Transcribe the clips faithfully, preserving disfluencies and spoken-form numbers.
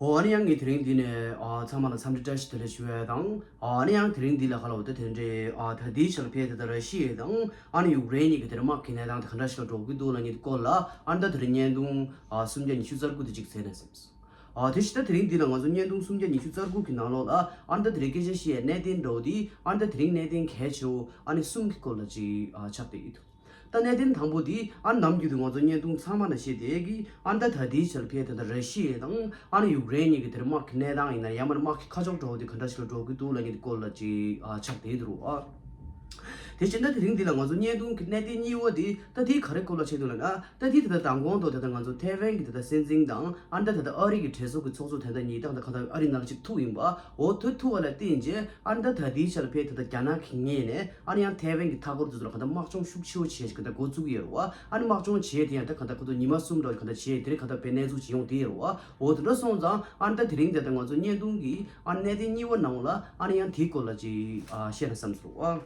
འོ་ཨ་ནི་ཡང་ངས་དེ་རིང་འདི་ནས་ཨ་ཚང་མ་ལ་འཚམས་འདྲི་བཀྲ་ཤིས་བདེ་ལེགས་ཞུ་ཡས་དང་། ཨ་ནི་ཡང་དེ་རིང་འདི་ལ་ཁ་ལོ་ད་དེ་འདྲའི་ཨ་ད་ལྟའི་ཆར་ཕེ་ད་ད་ར་ཤི་ཡ་དང་ཨ་ནི་ཡུཀ་རེན་གཉིས་ཀྱི་དེར་དམག་གི་གནས་སྟངས་དེ་ག་འདྲ་ཞིག་ལ་འགྲོ་གི་འདུག་ལ་ངེས་སྐོར་ལ་ཨ་ནི་ད་དེ་རིང་བརྙན་ཐུང་ཨ་སུམ་བརྒྱ་ཉི་ཤུ་རྩ་དགུ་དེ་ཅིག་བཟོས་ནས་སེམས། ཨ་དེ་ཕྱི་ད་དེ་རིང་འདི་ལ་ང་ཚོ་བརྙན་ཐུང་སུམ་བརྒྱ་ཉི་ཤུ་རྩ་དགུ་གི་ནང་ལོགས་ལ་ཨ་ནི་ད་དེ་རིང་སྐད་ཆ་བཤད་ཡས་གནད་དོན་འདྲ་བོ་དེ་ཨ་ནི་ད་དེ་རིང་གནད་དོན་གལ་ཆེ་བོ་ཨ་ནི་གསུམ་གྱི་སྐོར་ལ་ཅིག་ཨ་ཆགས་བསྡད་ཡོད་འདུག་ད་གནད་དོན་དང་པོ་དེ་ཨ་ནི་ནམ་རྒྱུན་དུ་ང་ཚོ་བརྙན་ཐུང་ཚང་མ་ན་བཤད་བསྡད་ཀྱི་ཨ་ནི་ད་ད་ལྟའི་ཆར་ཕེ་ད་ད་ར་ཤི་ཡ་དང་ཨ་ནི་ཡུཀ་རེན་གཉིས་ཀྱི་དེར་དམག་གི་གནས་སྟངས་ཡིན་ན་ཡང་མིན་དམག་གི་ཁ་ཕྱོགས་འདྲ་བོ་དེ་ག་འདྲ་ཞིག་ལ་འགྲོ་གི་འདུག་ལ་ངེས་སྐོར་ལ་ཅིག་ཨ་ཆགས་བསྡད་འདུག་ཨ། དེ་བཞིན་ད་དེ་རིང་འདི་ལ་ང་ཚོ་བརྙན་ཐུང་གི་གནད་དོན་གཉིས་པ་དེ་ད་དེ་ག་རེ་སྐོར་ལ་བྱེད་འདུག་ལབ་ན། ད་དེ་ད་ལྟ་མདང་དགོང་དུ་ད་ལྟ་ང་ཚོ་ཐའེ་ཝན་གྱི་ད་ལྟ་སྲིད་འཛིན་དང་ཨ་ནི་ད་ད་ལྟ་ཨ་རི་གི་གྲོས་ཚོགས་ཀྱི་ཚོགས་གཙོ་ད་ལྟ་གཉིས་ད་ད་ག་ད་ཨ་རི་ནང་ལ་ཅིག་ཐུག་ཡིན་པ། འོ་ཐུག་ཐུག་པ་ལ་བརྟེན་རྗེས་ཨ་ནི་ད་ད་དེའི་ཆར་ཕེ་ད་ད་རྒྱ་ནག་གི་ངོས་ནས་ཨ་ནི་ཡང་ཐའེ་ཝན་གྱི་མཐའ་འཁོར་དེ་ཚོ་ལ་ག་ད་དམག་སྦྱོང་ཤུགས་ཆེ་བོ་བྱས་ཤིག་ག་ད་འགོ་བཙུགས་ཡོད་རེད་བ། ཨ་ནི་དམག་སྦྱོང་བྱས་དེ་ཡང་ད་ག་ད་ཁོ་ཚོ་ཉི་མ་གསུམ་འདྲ་ག་ད་བྱས་དེ་རིང་ག་ད་པའི་གནས་ཚུལ་ཅིག་ཡོང་དེ་ཡོད་རེད་བ། འོ་དེ་འདྲ་སོང་ཙང་ཨ་ནི་ད་དེ་རིང་ད་ད་ང་ཚོ་བརྙན་ཐུང་གི་ཨ་ནི་གནད་དོན་གཉིས་པ་ནང་ལ་ཨ་ནི་ཡང་དེའི་སྐོར་ལ་ཅིག་ཨ་བཤད་ན་བསམ་སོང་ཨ།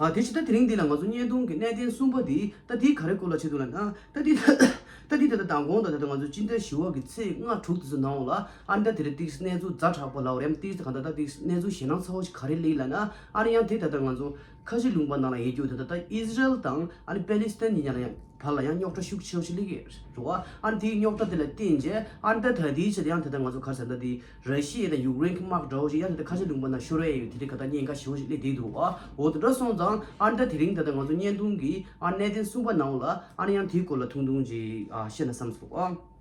ཨ་དེ་ཕྱི་ད་དེ་རིང་འདི་ལ་ང་ཚོ་བརྙན་ཐུང་གི་གནད་དོན་གསུམ་པ་འདི་ད་འདི་ག་རེ་སྐོར་ལ་བྱེད་འདུག་ལབ་ན། ད་འདི་ད་འདི་ད་ད་མདང་དགོང་དང་ད་ད་ང་ཚོ་སྤྱི་ཟླ་བཞི་པ་གི་ཚེས་ལྔ་དྲུག་དེ་ཚོ་ནང་ལ་ཨ་ནི་ད་དེ་རིང་ཏིག་གནས་ཚུལ་ཛ་དྲག་པོ་ལབ་རེམ་ཏིག་ད་ག་ད་ད་ཏིག་གནས་ཚུལ་ཞེད་སྣང་ཚ་བོ་ཞིག་ག་རེ་སླེབས་ལབ་ན། ཨ་ནི་ཡང་དེ་ད་ད་ང་ཚོ་ཁ་ཆེ་ལུང་པ་ནང་ལ་ཡོད་རྒྱུ་ད་ད་ད་ཨི་ཟི་རལ་དང་ཨ་ནི་པེ་ལི་སི་ཐན་གཉིས་ལ་ཡང་བར་ལ་ཡང་རྙོག་དྲ་ཤུགས་ཆེ་བོ་ཞིག་སླེབས་ཀྱི་རེད་བ། ཨ་ནི་དེའི་རྙོག་དྲ་དེ་ལ་བརྟེན་རྗེས་ཨ་ནི་ད་ད་དེའི་ཆེད་ཡང་ད་ད་ང་ཚོ་ག་རེ་ཟེར་ན་ད་དེ། ར་ཤི་ཡ་དང་ཡུཀ་རེན་གྱི་དམག་འདྲ་བོ་ཞིག་ཡང་དེ་ཁ་ཆེ་ལུང་པ་ནང་ཤོར་ཡ་ཡོད་དེ་རིགས་ག་ད་ཉེན་ཁ་ཞེ་པོ་ཞིག་སླེབས་བསྡད་འདུག་བ། འོ་དེ་འདྲ་སོང་ཙང་ཨ་ནི་ད་དེ་རིང་ད་ད་ང་ཚོ་བརྙན་ཐུང་གི་ཨ་གནད་དོན་གསུམ་པ་ནང་ལ་ཨ་ནི་ཡང་དེའི་སྐོར་ལ་ཐུང་ཐུང་ཅིག་ཨ་བཤད་ན་བསམ་སོང་ཨ།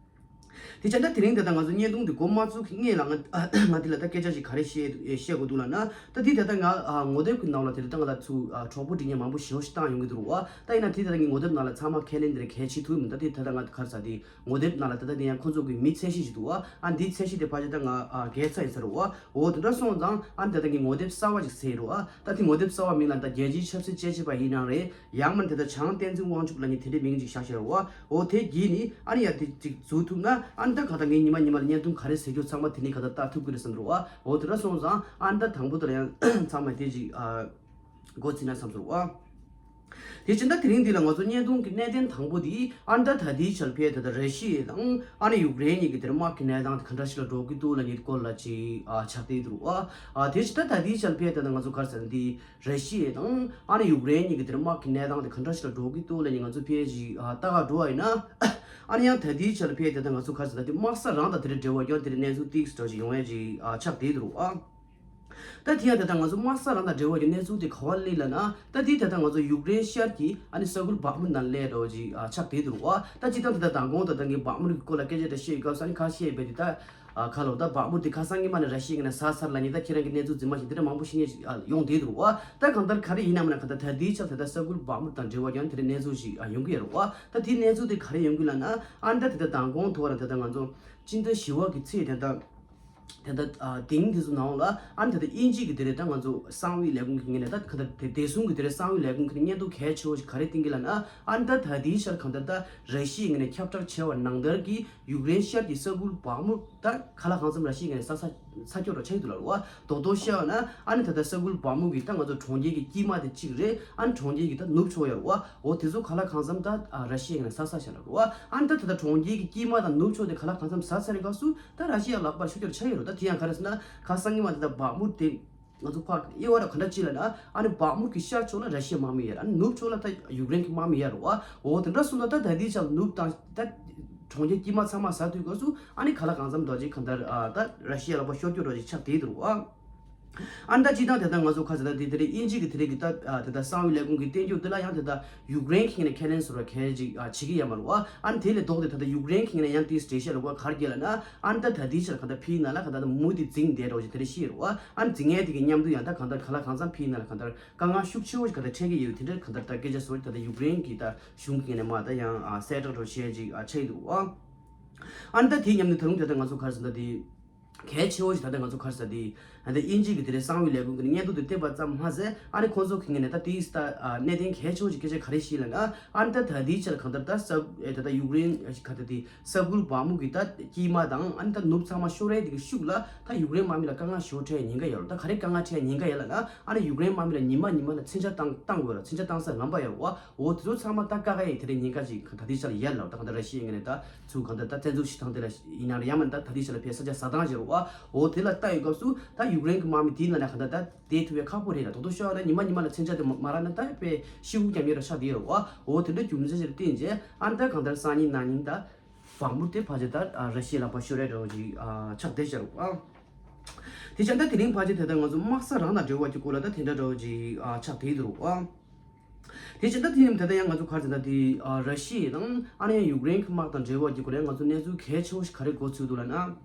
དེ་བྱས་ད་དེ་རིང་ད་ད་ང་ཚོ་བརྙན་ཐུང་དེ་འགོ་མ་བཙུགས་ཀྱི་སྔོན་ལ་ང་ང་དེ་ལ་ད་སྐད་ཆ་ཞིག་ག་རེ་བཤད་བཤད་དགོས་འདུག་ལབ་ན། ད་དེ་ད་ད་ང་ཨ་ངོ་དེབ་ཀྱི་ནང་ལ་དེ་ལ་ད་ང་ལ་ཚུར་ཨ་གྲོགས་པོ་འབྲི་མཁན་མང་པོ་ཞེ་པོ་ཞིག་བཏང་ཡོང་གི་འདུག་བ། ད་ཡིན་ན་དེ་ད་ད་ངའི་ངོ་དེབ་ནང་ལ་ཚང་མ་ཁས་ལེན་དེ་འདྲ་གལ་ཆེ་ཐུབ་མི་འདུག་ད་དེ་ད་ད་ང་ག་རེ་ཟེར་དེ། ངོ་དེབ་ནང་ལ་ད་ལྟ་དེ་ཡང་ཁོ་ཚོ་གི་མི་ཚད་གཞི་ཞིག་འདུག་བ། ཨ་འདིའི་ཚད་གཞི་དེ་ཕལ་ཆེར་ད་ང་ཨ་བརྒལ་ཚར་ཡིན་ས་རེད་བ། འོ་དེ་འདྲ་སོང་ཙང་ཨ་ད་ལྟ་ངས་ངོ་དེབ་གསར་བ་ཞིག་བཟོས་རེད་བ། ད་དེ་ངོ་དེབ་གསར་བ་མིང་ལ་ད་རྒྱལ་སྤྱིའི་ཆབ་སྲིད་དཔྱད་ཞིབ་པ་ཡིན་ནའང་རེད། ཡང་མིན་ད་ལྟ་བྱང་བསྟན་འཛིན་དབང་ཕྱུག་ལབ་མཁན་དེ་འདྲའི་མིང་ཅིག་བཞག་བཞག་རེད་བ། འོ་དེ་བརྒྱུད་ནས་ཨ་ནི་ཡ་དེ་ཅིག་བཟོ་ཐུབ་ན་ཨ་ནི་ད་ག་ད་ངས་ཉི་མ་ཉི་མ་ལ་བརྙན་ཐུང་ག་རེ་བཟོ་རྒྱུ་ཚང་མ་དེ་ནས་ག་ད་ལྟ་ཐུབ་ཀྱི་རེད་བསམ་རེད་བ། འོ་དེ་འདྲ་སོང་ཙང་ཨ་ནི་ད་དང་པོ་དེ་ལ་ཡང་ཚང་མ་དེ་ཅིག་ཨ། འགོ་ཚུགས་ན་བསམ་སོང་བ། དེ་བཞིན་ད་དེ་རིང་འདི་ལ་ང་ཚོ་བརྙན་ཐུང་གི་གནད་དོན་དང་པོ་འདི་ཨ་ནི་ད་ད་ལྟའི་ཆར་ཕེ་ད་ད་ར་ཤི་ཡ་དང་ཨ་ནི་ཡུཀ་རེན་གཉིས་ཀྱི་དེར་དམག་གི་གནས་སྟངས་དེ་ག་འདྲ་ཞིག་ལ་འགྲོ་གི་འདུག་ལབ་མཁན་སྐོར་ལ་ཅིག་ཨ་ཆགས་བསྡད་འདུག་ཨ། ཨ་དེ་བཞིན་ད་ད་ལྟའི་ཆར་ཕེ་ད་ད་ང་ཚོ་ག་རེ་ཟེར་ན་འདི་ར་ཤི་ཡ་དང་ཨ་ནི་ཡུཀ་རེན་གཉིས་ཀྱི་དེར་དམག་གི་གནས་སྟངས་དེ་ག་འདྲ་ཞིག་ལ་འགྲོ་གི་འདུག་ལབ་མཁན་ང་ཚོ་ཕེ་ཅིག་ཨ་ལྟ་ག་འགྲོ་བ་ཡིན་ན། ཨ་ནི་ཡང་ད་ལྟའི་ཆར་ཕེ་ད་ད་ང་ཚོ་ག་རེ་ཟེར་ན་འདི་དམག་ས་རང་དང་དེ་རིང་འབྲེལ་བ་ཡོད་དེ་རིང་གནས་ཚུལ་ཏིག་ཙམ་ཞིག་ཡོང་ཡ་ཅིག་ཨ་ཆགས་བསྡད་འདུག་ཨ། ད་དེ་ཡང་དེ་ལྟར་ང་ཚོ་དམག་ས་རང་དང་འབྲེལ་བ་གྱི་གནས་ཚུལ་དེ་ག་པར་སླེབས་ལབ་ན། ད་དེ་ད་ལྟ་ང་ཚོ་ཡུཀ་རེན་ཤར་གྱི་ཨ་ནི་ས་ཁུལ་བག་མུར་ནང་སླེབས་འགྲོ་ཅིག་ཨ་ཆགས་བསྡད་འདུག་བ། ད་སྤྱིར་བཏང་དེ་ལྟར་མདང་དགོང་ད་ལྟ་ངས་བག་མུར་གྱི་སྐོར་ལ་སྐད་ཆ་འདྲ་བཤད་ཡོད་སྐབས་སུ་ཨ་ནི་ཁ་ཤས་པས་དེ་ད་ཨ་ཁ་ལོ་ད་བག་མུར་དེ་ཁ་སང་ཉི་མ་ནས་ར་ཤི་ཡ་ནས་ཟ་ཚར་ལབ་ནི། ད་ཁྱེད་རང་གི་གནས་ཚུལ་རྫུན་མ་ཞིག་དེ་འདྲ་མང་པོ་ཤེས་མཁན་ཞིག་ཨ་ཡོང་བསྡད་འདུག་བ། ད་གང་ལྟར་ག་རེ་ཡིན་ནའང་ན་ག་ད་ད་ལྟའི་ཆར་དེ་ལྟར་ས་ཁུལ་བག་མུར་དང་འབྲེལ་བ་ཡང་དེ་འདྲ་གནས་ཚུལ་ཞིག་ཨ་ཡོང་གི་ཡོད་རེད་བ། ད་དེའི་གནས་ཚུལ་དེ་ག་རེ་ཡོང་གི་ལབ་ན། ཨ་ནི་ད་དེ་ལྟར་མདང་དགོང་ཐོག་ར་ད་ལྟ་ང་ཚོ་སྤྱི་ཟླ་བཞི་པ་གི་ཚེས་དེ་ལྟར། དེ་ལྟར་ཨ་དེང་དེ་ཚོ་ནང་ལ་ཨ་ནི་ད་ལྟ་དབྱིན་ཇི་གི་དེ་རེད། ད་ང་ཚོ་གསང་བའི་ལས་ཁུངས་ཀྱི་ངོས་ནས་ད་ག་ད་དེ་བདེ་སྲུང་གི་དེ་རེད། གསང་བའི་ལས་ཁུངས་ཀྱི་སྙན་ཐོ་གལ་ཆེ་བོ་ཞིག་ག་རེ་བཏིང་གི་ལབ་ན། ཨ་ནི་ད་ད་ལྟའི་ཆར་གང་ལྟར་ད་ར་ཤི་ཡའི་ངོས་ནས་ཁྱབ་བསྒྲགས་བྱས་པ་ནང་ལྟར་གྱི་ཡུཀ་རེན་ཤར་གྱི་ས་ཁུལ་བག་མུར་ད་ག་ལ་གང་འཚམ་ར་ཤི་ཡའི་ངོས་ནས་ས་ས་ས་སྐྱོ་ར་ཆགས་ཀྱི་འདུག་ལབ་རེད་བ། རྡོག་རྡོག་བཤད་པ་ན་ཨ་ནི་ད་ལྟ་ས་ཁུལ་བག་མུར་གྱི་ད་ང་ཚོ་གྲོང་ཁྱེར་གྱི་དཀྱིལ་མ་དེ་གཅིག་རེད། ཨ་ནི་གྲོང་ཁྱེར་གྱི་ད་ནུབ་ཕྱོགས་ཡོད་རེད་བ། འོ་དེ་ཚོ་ག་ལ་གང་འཚམ་ད་ཨ་ར་ཤི་ཡའི་ངོས་ནས་ཟ་ཚར་བཞག་ལབ་རེད་བ། ཨ་ནི་ད་ད་ལྟ་གྲོང་ཁྱེར་གྱི་དཀྱིལ་མ་དང་ནུབ་ཕྱོགས་དེ་ག་ལ་གང་འཚམ་ཟ་ཚར་བའི་སྐབས་སུ་ད་ར་ཤི་ཡ་ལག་པར་ཤོར་ཤོར་ཆགས་ཡོད་རེད། ད་དེ་ཡང་ག་རེ་ཟེར་ན་ཁ་སང་ཉི་མ་དེ་ལྟར་བག་མུར་དེ་ང་ཚོ་ཕར་དབྱེ་བ་ར་ག་འདྲ་ཅིག་ལབ་ན། ཨ་ནི་བག་མུར་གྱི་ཤར་ཕྱོགས་ལ་ར་ཤི་ཡའི་དམག་མི་ཡོད་རེད། ཨ་ནི་ནུབ་ཕྱོགས་ལ་ད་ཡུཀ་རེན་གྱི་དམག་མི་ཡོད་རེད་བ། འོ་དེ་འདྲ་སོང་ཙང་ད་ད་ལྟའི་ཆར་ནུབ་དང་ད་གྲོང་ཁྱེར་དཀྱིལ་མ་ཚང་མ་ཟ་དུས་སྐབས་སུ་ཨ་ནི་ག་ལ་གང་འཚམ་འདྲ་ཅིག་གང་ལྟར་ཨ་ད་ར་ཤི་ཡ་ལག་པར་ཤོར་རྒྱུ་འདྲ་ཅིག་ཆགས་བསྡད་འདུག་རེད་བ། ཨ་ནི་ད་སྤྱིར་བཏང་དེ་ལྟར་ང་ཚོ་ཁ་ཟེར་ན་དེ་དེ་རིང་དབྱིན་ཇི་གི་དེ་རིང་གི་ད་ཨ་དེ་ལྟར་གསང་བའི་ལས་ཁུངས་ཀྱི་བསྟན་འགྱུར་དེ་ལ་ཡང་དེ་ལྟར་ཡུཀ་རེན་གྱི་ངོས་ནས་ཁས་ལེན་ཟེར་བ་གལ་ཅིག་ཨ་བྱེད་ཀྱི་ཡོད་མ་རེད་བ། ཨ་ནི་དེ་ལས་ལྡོག་སྟེ་ད་ལྟ་ཡུཀ་རེན་གྱི་ངོས་ནས་ཡང་ཏིས་འགྲེལ་བཤད་རོགས་པ་ག་རེ་བརྒྱབ་ལབ་ན། ཨ་ནི་ད་ད་ལྟའི་ཆར་གང་ལྟར་ཕིའི་ནང་ལ་གང་ལྟར་མུ་མཐུད་འཛིང་བསྡད་འགྲོ་ཅིག་དེ་རེད་ཤེས་རེད་བ། ཨ་ནི་འཛིང་ཡས་དེ་གི་མཉམ་དུ་ཡང་ད་གང་ལྟར་ག་ལ་གང་འཚམ་ཕིའི་ནང་ལ་གང་ལྟར་དཀའ་ངལ་ཤུགས་ཆེ་བོ་ཞིག་གང་ལྟར་འཕྲད་ཀྱི་ཡོད། དེ་འདྲ་གང་ལྟར་ད་སྐད་ཆ་བཟོ་ཅིག་ད་ལྟ་ཡུཀ་རེན་གྱི་ད་གཞུང་གི་ངོས་ནས་མ་ད་ཡང་ཨ་གསལ་བསྒྲགས་འགྲོ་བྱས་ཅིག་ཨ་ཆགས་ཀྱི་འདུག་བ། ཨ་ནི་ད་དེའི་མཉམ་དུ་ད་རུང་དེ་ལྟར་ང་ཚོ་ག་རེ་ཟེར་ན་དེ། གལ་ཆེ་བོ་ཞིག་ད་ལྟ་ང་ཚོ་ག་རེ་ཟེར་དེ། ཨ་ནི་དབྱིན་ཇི་གི་དེ་རིང་གསང་བའི་ལས་ཁུངས་ཀྱི་སྙན་ཐོ་དེ་བལྟས་པ་ཙམ་མ་ཟད། ཨ་ནི་ཁོང་ཚོ་གི་ངོས་ནས་ད་དེའི་ད་གནད་དོན་གལ་ཆེ་བོ་ཞིག་སྐད་ཆ་ག་རེ་བཤད་ལབ་ན། ཨ་ནི་ད་ད་ལྟའི་ཆར་གང་ལྟར་ད་ས་ཨེ་ད་ད་ཡུཀ་རེན་ག་ད་དེ་ས་ཁུལ་བ་མོ་གི་ད་དཀྱིལ་མ་དང་། ཨ་ནི་ད་ནུབ་ཚང་མ་ཤོར་ཡས་དེ་གི་ཤུགས་ལ་ད་ཡུཀ་རེན་དམག་མི་ལ་དཀའ་ངལ་ཞེ་པོ་འཕྲད་ཉེན་ཁ་ཡོད་རེད། ད་ག་རེ་དཀའ་ངལ་འཕྲད་ཉེན་ཁ་ཡོད་ལབ་ན། ཨ་ནི་ཡུཀ་རེན་དམག་མི་ལ་ཉི་མ་ཉི་མ་ལ་མཚོན་ཆ་བཏང་བཏང་དགོས་རེད། མཚོན་ཆ་བཏང་སའི་ལམ་པ་ཡོད་རེད་པ། འོ་དེ་ཚོ་ཚང་མ་ད་བཀག་ཡས་དེ་རིང་ཉེན་ཁ་ཅིག་ད་ལྟའི་ཆར་ཡོད་ལབ། ད་གང་ལྟར་ར་ཤི་ཡའི་ངོས་ནས་ད་ཚུར་གང་ལྟར་ད་བཙན་འཛུལ་བྱེད་སྟངས་དེ་ལ་ཡིན་ན་རེད། ཡང་མིན་ད་ད་ལྟའི་ཆར་ལ་ཕར་ས་ཆ་ཟ་སྟངས་བྱེད་རེད་པ། འོ་དེ་ལ་ལྟ་ཡོད་སྐབས་སུ་ད་ཡུཀ་རེན་གྱི་དམག་མི་དེའི་ནང་ནས་གང་ལྟར་ད་བསྡད་ཐུབ་ཡས་ཁག་པོ་རེད་ལ། དོ་དོ་ཤོར་ན་ཉི་མ་ཉི་མ་ལ་མཚོན་ཆ་དེ་མ་མ་རག་ན་ད་དཔེ་ཤི་བོ་རྐྱང་རྐྱང་ར་ཆགས་བསྡད་ཡོད་རེད་པ། འོ་དེ་འདྲ་རྒྱུ་མཚན་ཞིག་ལ་བརྟེན་བྱས་ཨ་ནི་ད་གང་ལྟར་སང་ཉིན་གནངས་ཉིན་ད་བང་བུ་དེ་ཕལ་ཆེར་ད་ར་ཤི་ཡའི་ལག་པར་ཤོར་ཡས་འདྲ་བོ་ཅིག་ཆགས་བསྡད་བཞག་རེད་པ། དེ་བྱས་ད་དེ་རིང་ཕལ་ཆེར་ད་ལྟ་ང་ཚོ་དམག་ས་རང་དང་འབྲེལ་བ་གྱི་སྐོར་ལ་ད་དེ་འདྲ་འདྲ་བོ་ཅིག་ཆགས་བསྡད་ཡོད་རེད་པ། དེ་བྱས་ད་དེ་ནས་ད་ལྟ་ཡང་ང་ཚོ་ག་རེ་ཟེར་ན་དེ་ཨ་ར་ཤི་ཡ་དང་ཨ་ནི་ཡང་ཡུཀ་རེན་གྱི་དམག་དང་འབྲེལ་བ་གྱི་སྐོར་ལ་ང་ཚོ་གནས་ཚུལ་གལ་ཆེ་བོ་ཞིག་ག་རེ་གོ་ཚུལ་འདུག་ལབ་ན།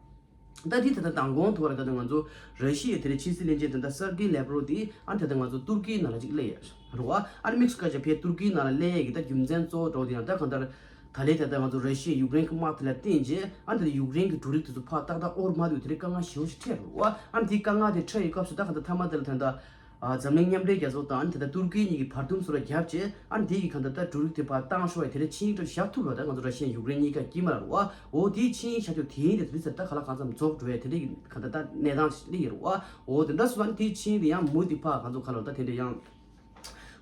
ད་དེ་ད་ལྟ་མདང་དགོང་ཐོག་ལ་ད་ལྟ་ང་ཚོ་ར་ཤི་ཡའི་དེ་རིང་ཕྱི་སྲིད་བློན་ཆེན་ད་ལྟ་སར་ཀེ་ལེབ་རོབ་དེ་ཨ་ནི་ད་ལྟ་ང་ཚོ་ཏུར་ཀིའི་ནང་ལ་ཅིག་སླེབས་ཡོད་རེད་པ། ཨ་ནི་དམིགས་སུ་བཀར་བྱས་ཕར་ཏུར་ཀིའི་ནང་ལ་སླེབས་ཡས་ཀྱི་ད་རྒྱུ་མཚན་གཙོ་བོ་འདྲ་བོ་དེ་ཡང་ད་གང་ལྟར་ད་ལན་ད་ལྟ་ང་ཚོ་ར་ཤི་ཡ་ཡུཀ་རེན་གྱི་དམག་དེ་ལ་བརྟེན་བྱས་ཨ་ནི་ད་ལྟ་ཡུཀ་རེན་གྱི་འབྲུ་རིགས་དེ་ཚོ་ཕར་ཏག་ཏག་དབོར་མ་ཐུབ། དེ་རིང་དཀའ་ངལ་ཞེ་པོ་ཞིག་འཕྲད་རེད་པ། ཨ་ནི་དེའི་དཀའ་ངལ་དེ་འཕྲད་ཡོད་སྐབས་སུ་ད་གང་ལྟར་མཐའ་མ་དེ་ལ་ད་ལྟ། ཨ་འཛམ་གླིང་མཉམ་འབྲེལ་རྒྱལ་ཚོགས་དང་ཨ་ནི་ད་ལྟ་ཏུར་ཀི་གཉིས་ཀྱིས་བར་འདུམ་སོགས་ལ་བརྒྱབ་བྱས་ཨ་ནི་དེ་གི་གང་ལྟར་ད་འབྲུ་རིགས་དེ་ཕར་བཏང་ཤོག་ཡ་དེ་འདྲ་ཆིངས་ཡིག་བཞག་ཐུབ་ལ། ད་ང་ཚོ་ར་ཤི་ཡ་ཡུཀ་རེན་གཉིས་ཀ་དཀྱིལ་མ་ལ་རེད་པ། འོ་དེའི་ཆིངས་ཡིག་བཞག་རྒྱུ་དེ་ཡིན་ཏེ་དེ་ཚོ་ད་གང་ལ་གང་འཚམ་རྫོགས་འགྲོ་ཡ་དེ་འདྲའི་གང་ལྟར་ད་གནས་སྟངས་ཤིག་སླེབས་ཡོད་རེད་པ། འོ་དེ་འདྲ་སོང་ཙང་དེའི་ཆིངས་ཡིག་དེ་ཡང་མུ་མཐུད་ཕར་གང་ཚོ་ག་ལ་ད་དེ་འདྲ་ཡང་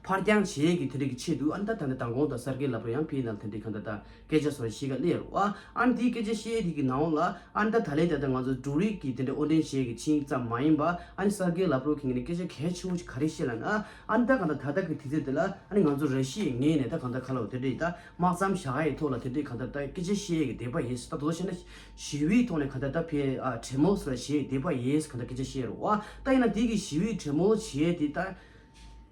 ཕར་འགྱངས་བྱེད་ཀྱི་དེ་འདྲ་གི་ཆེད་དུ་ཨ་ནི་ད་ད་ལྟ་མདང་དགོང་དང་སར་ཀེ་ལབ་རོབ་ཡང་ཕར་ནང་དེ་འདྲའི་གང་ལྟར་ད། སྐད་ཆ་སོགས་བཤད་ག་སླེབས་རེད་པ། ཨ་ནི་དེའི་སྐད་ཆ་བཤད་དེ་གི་ནང་ལ་ཨ་ནི་ད་ད་ལན་ད་ལྟ་ང་ཚོ་འབྲུ་རིགས་ཀྱི་དེ་འདྲའི་དབོར་འདྲེན་བྱེད་ཀྱི་ཆིངས་ཡིག་ཙམ་མ་ཡིན་པ། ཨ་ནི་སར་ཀེ་ལབ་རོབ་ཀྱི་ངོས་ནས་སྐད་ཆ་གལ་ཆེ་བོ་ཞིག་ག་རེ་བཤད་ལབ་ན། ཨ་ནི་ད་གང་ལྟར་ད་ལྟ་གི་དུས་ཚོད་དེ་ལ་ཨ་ནི་ང་ཚོ་ར་ཤི་ཡའི་ངོས་ནས་ད་གང་ལྟར་ག་ལ་འོ་དེ་འདྲའི་ད་དམག་མཚམས་བཞག་ཡའི་ཐོག་ལ་དེ་འདྲའི་གང་ལྟར་ད་སྐད་ཆ་བཤད་ཀྱི་བསྡད་པ་ཡིན། ད་དོ་བྱས་ན་ཞི་བའི་ཐོག་ནས་གང་ལྟར་ད་ཕར་ཨ་གྲོས་མོལ་སོགས་བྱས་བསྡད་པ་ཡིན། གང་ལྟར་སྐད་ཆ་བཤད་རེད་པ། ད་ཡིན་ན་དེ་གི་ཞི་བའི་གྲོས་མོལ་བྱས་དེ་ད།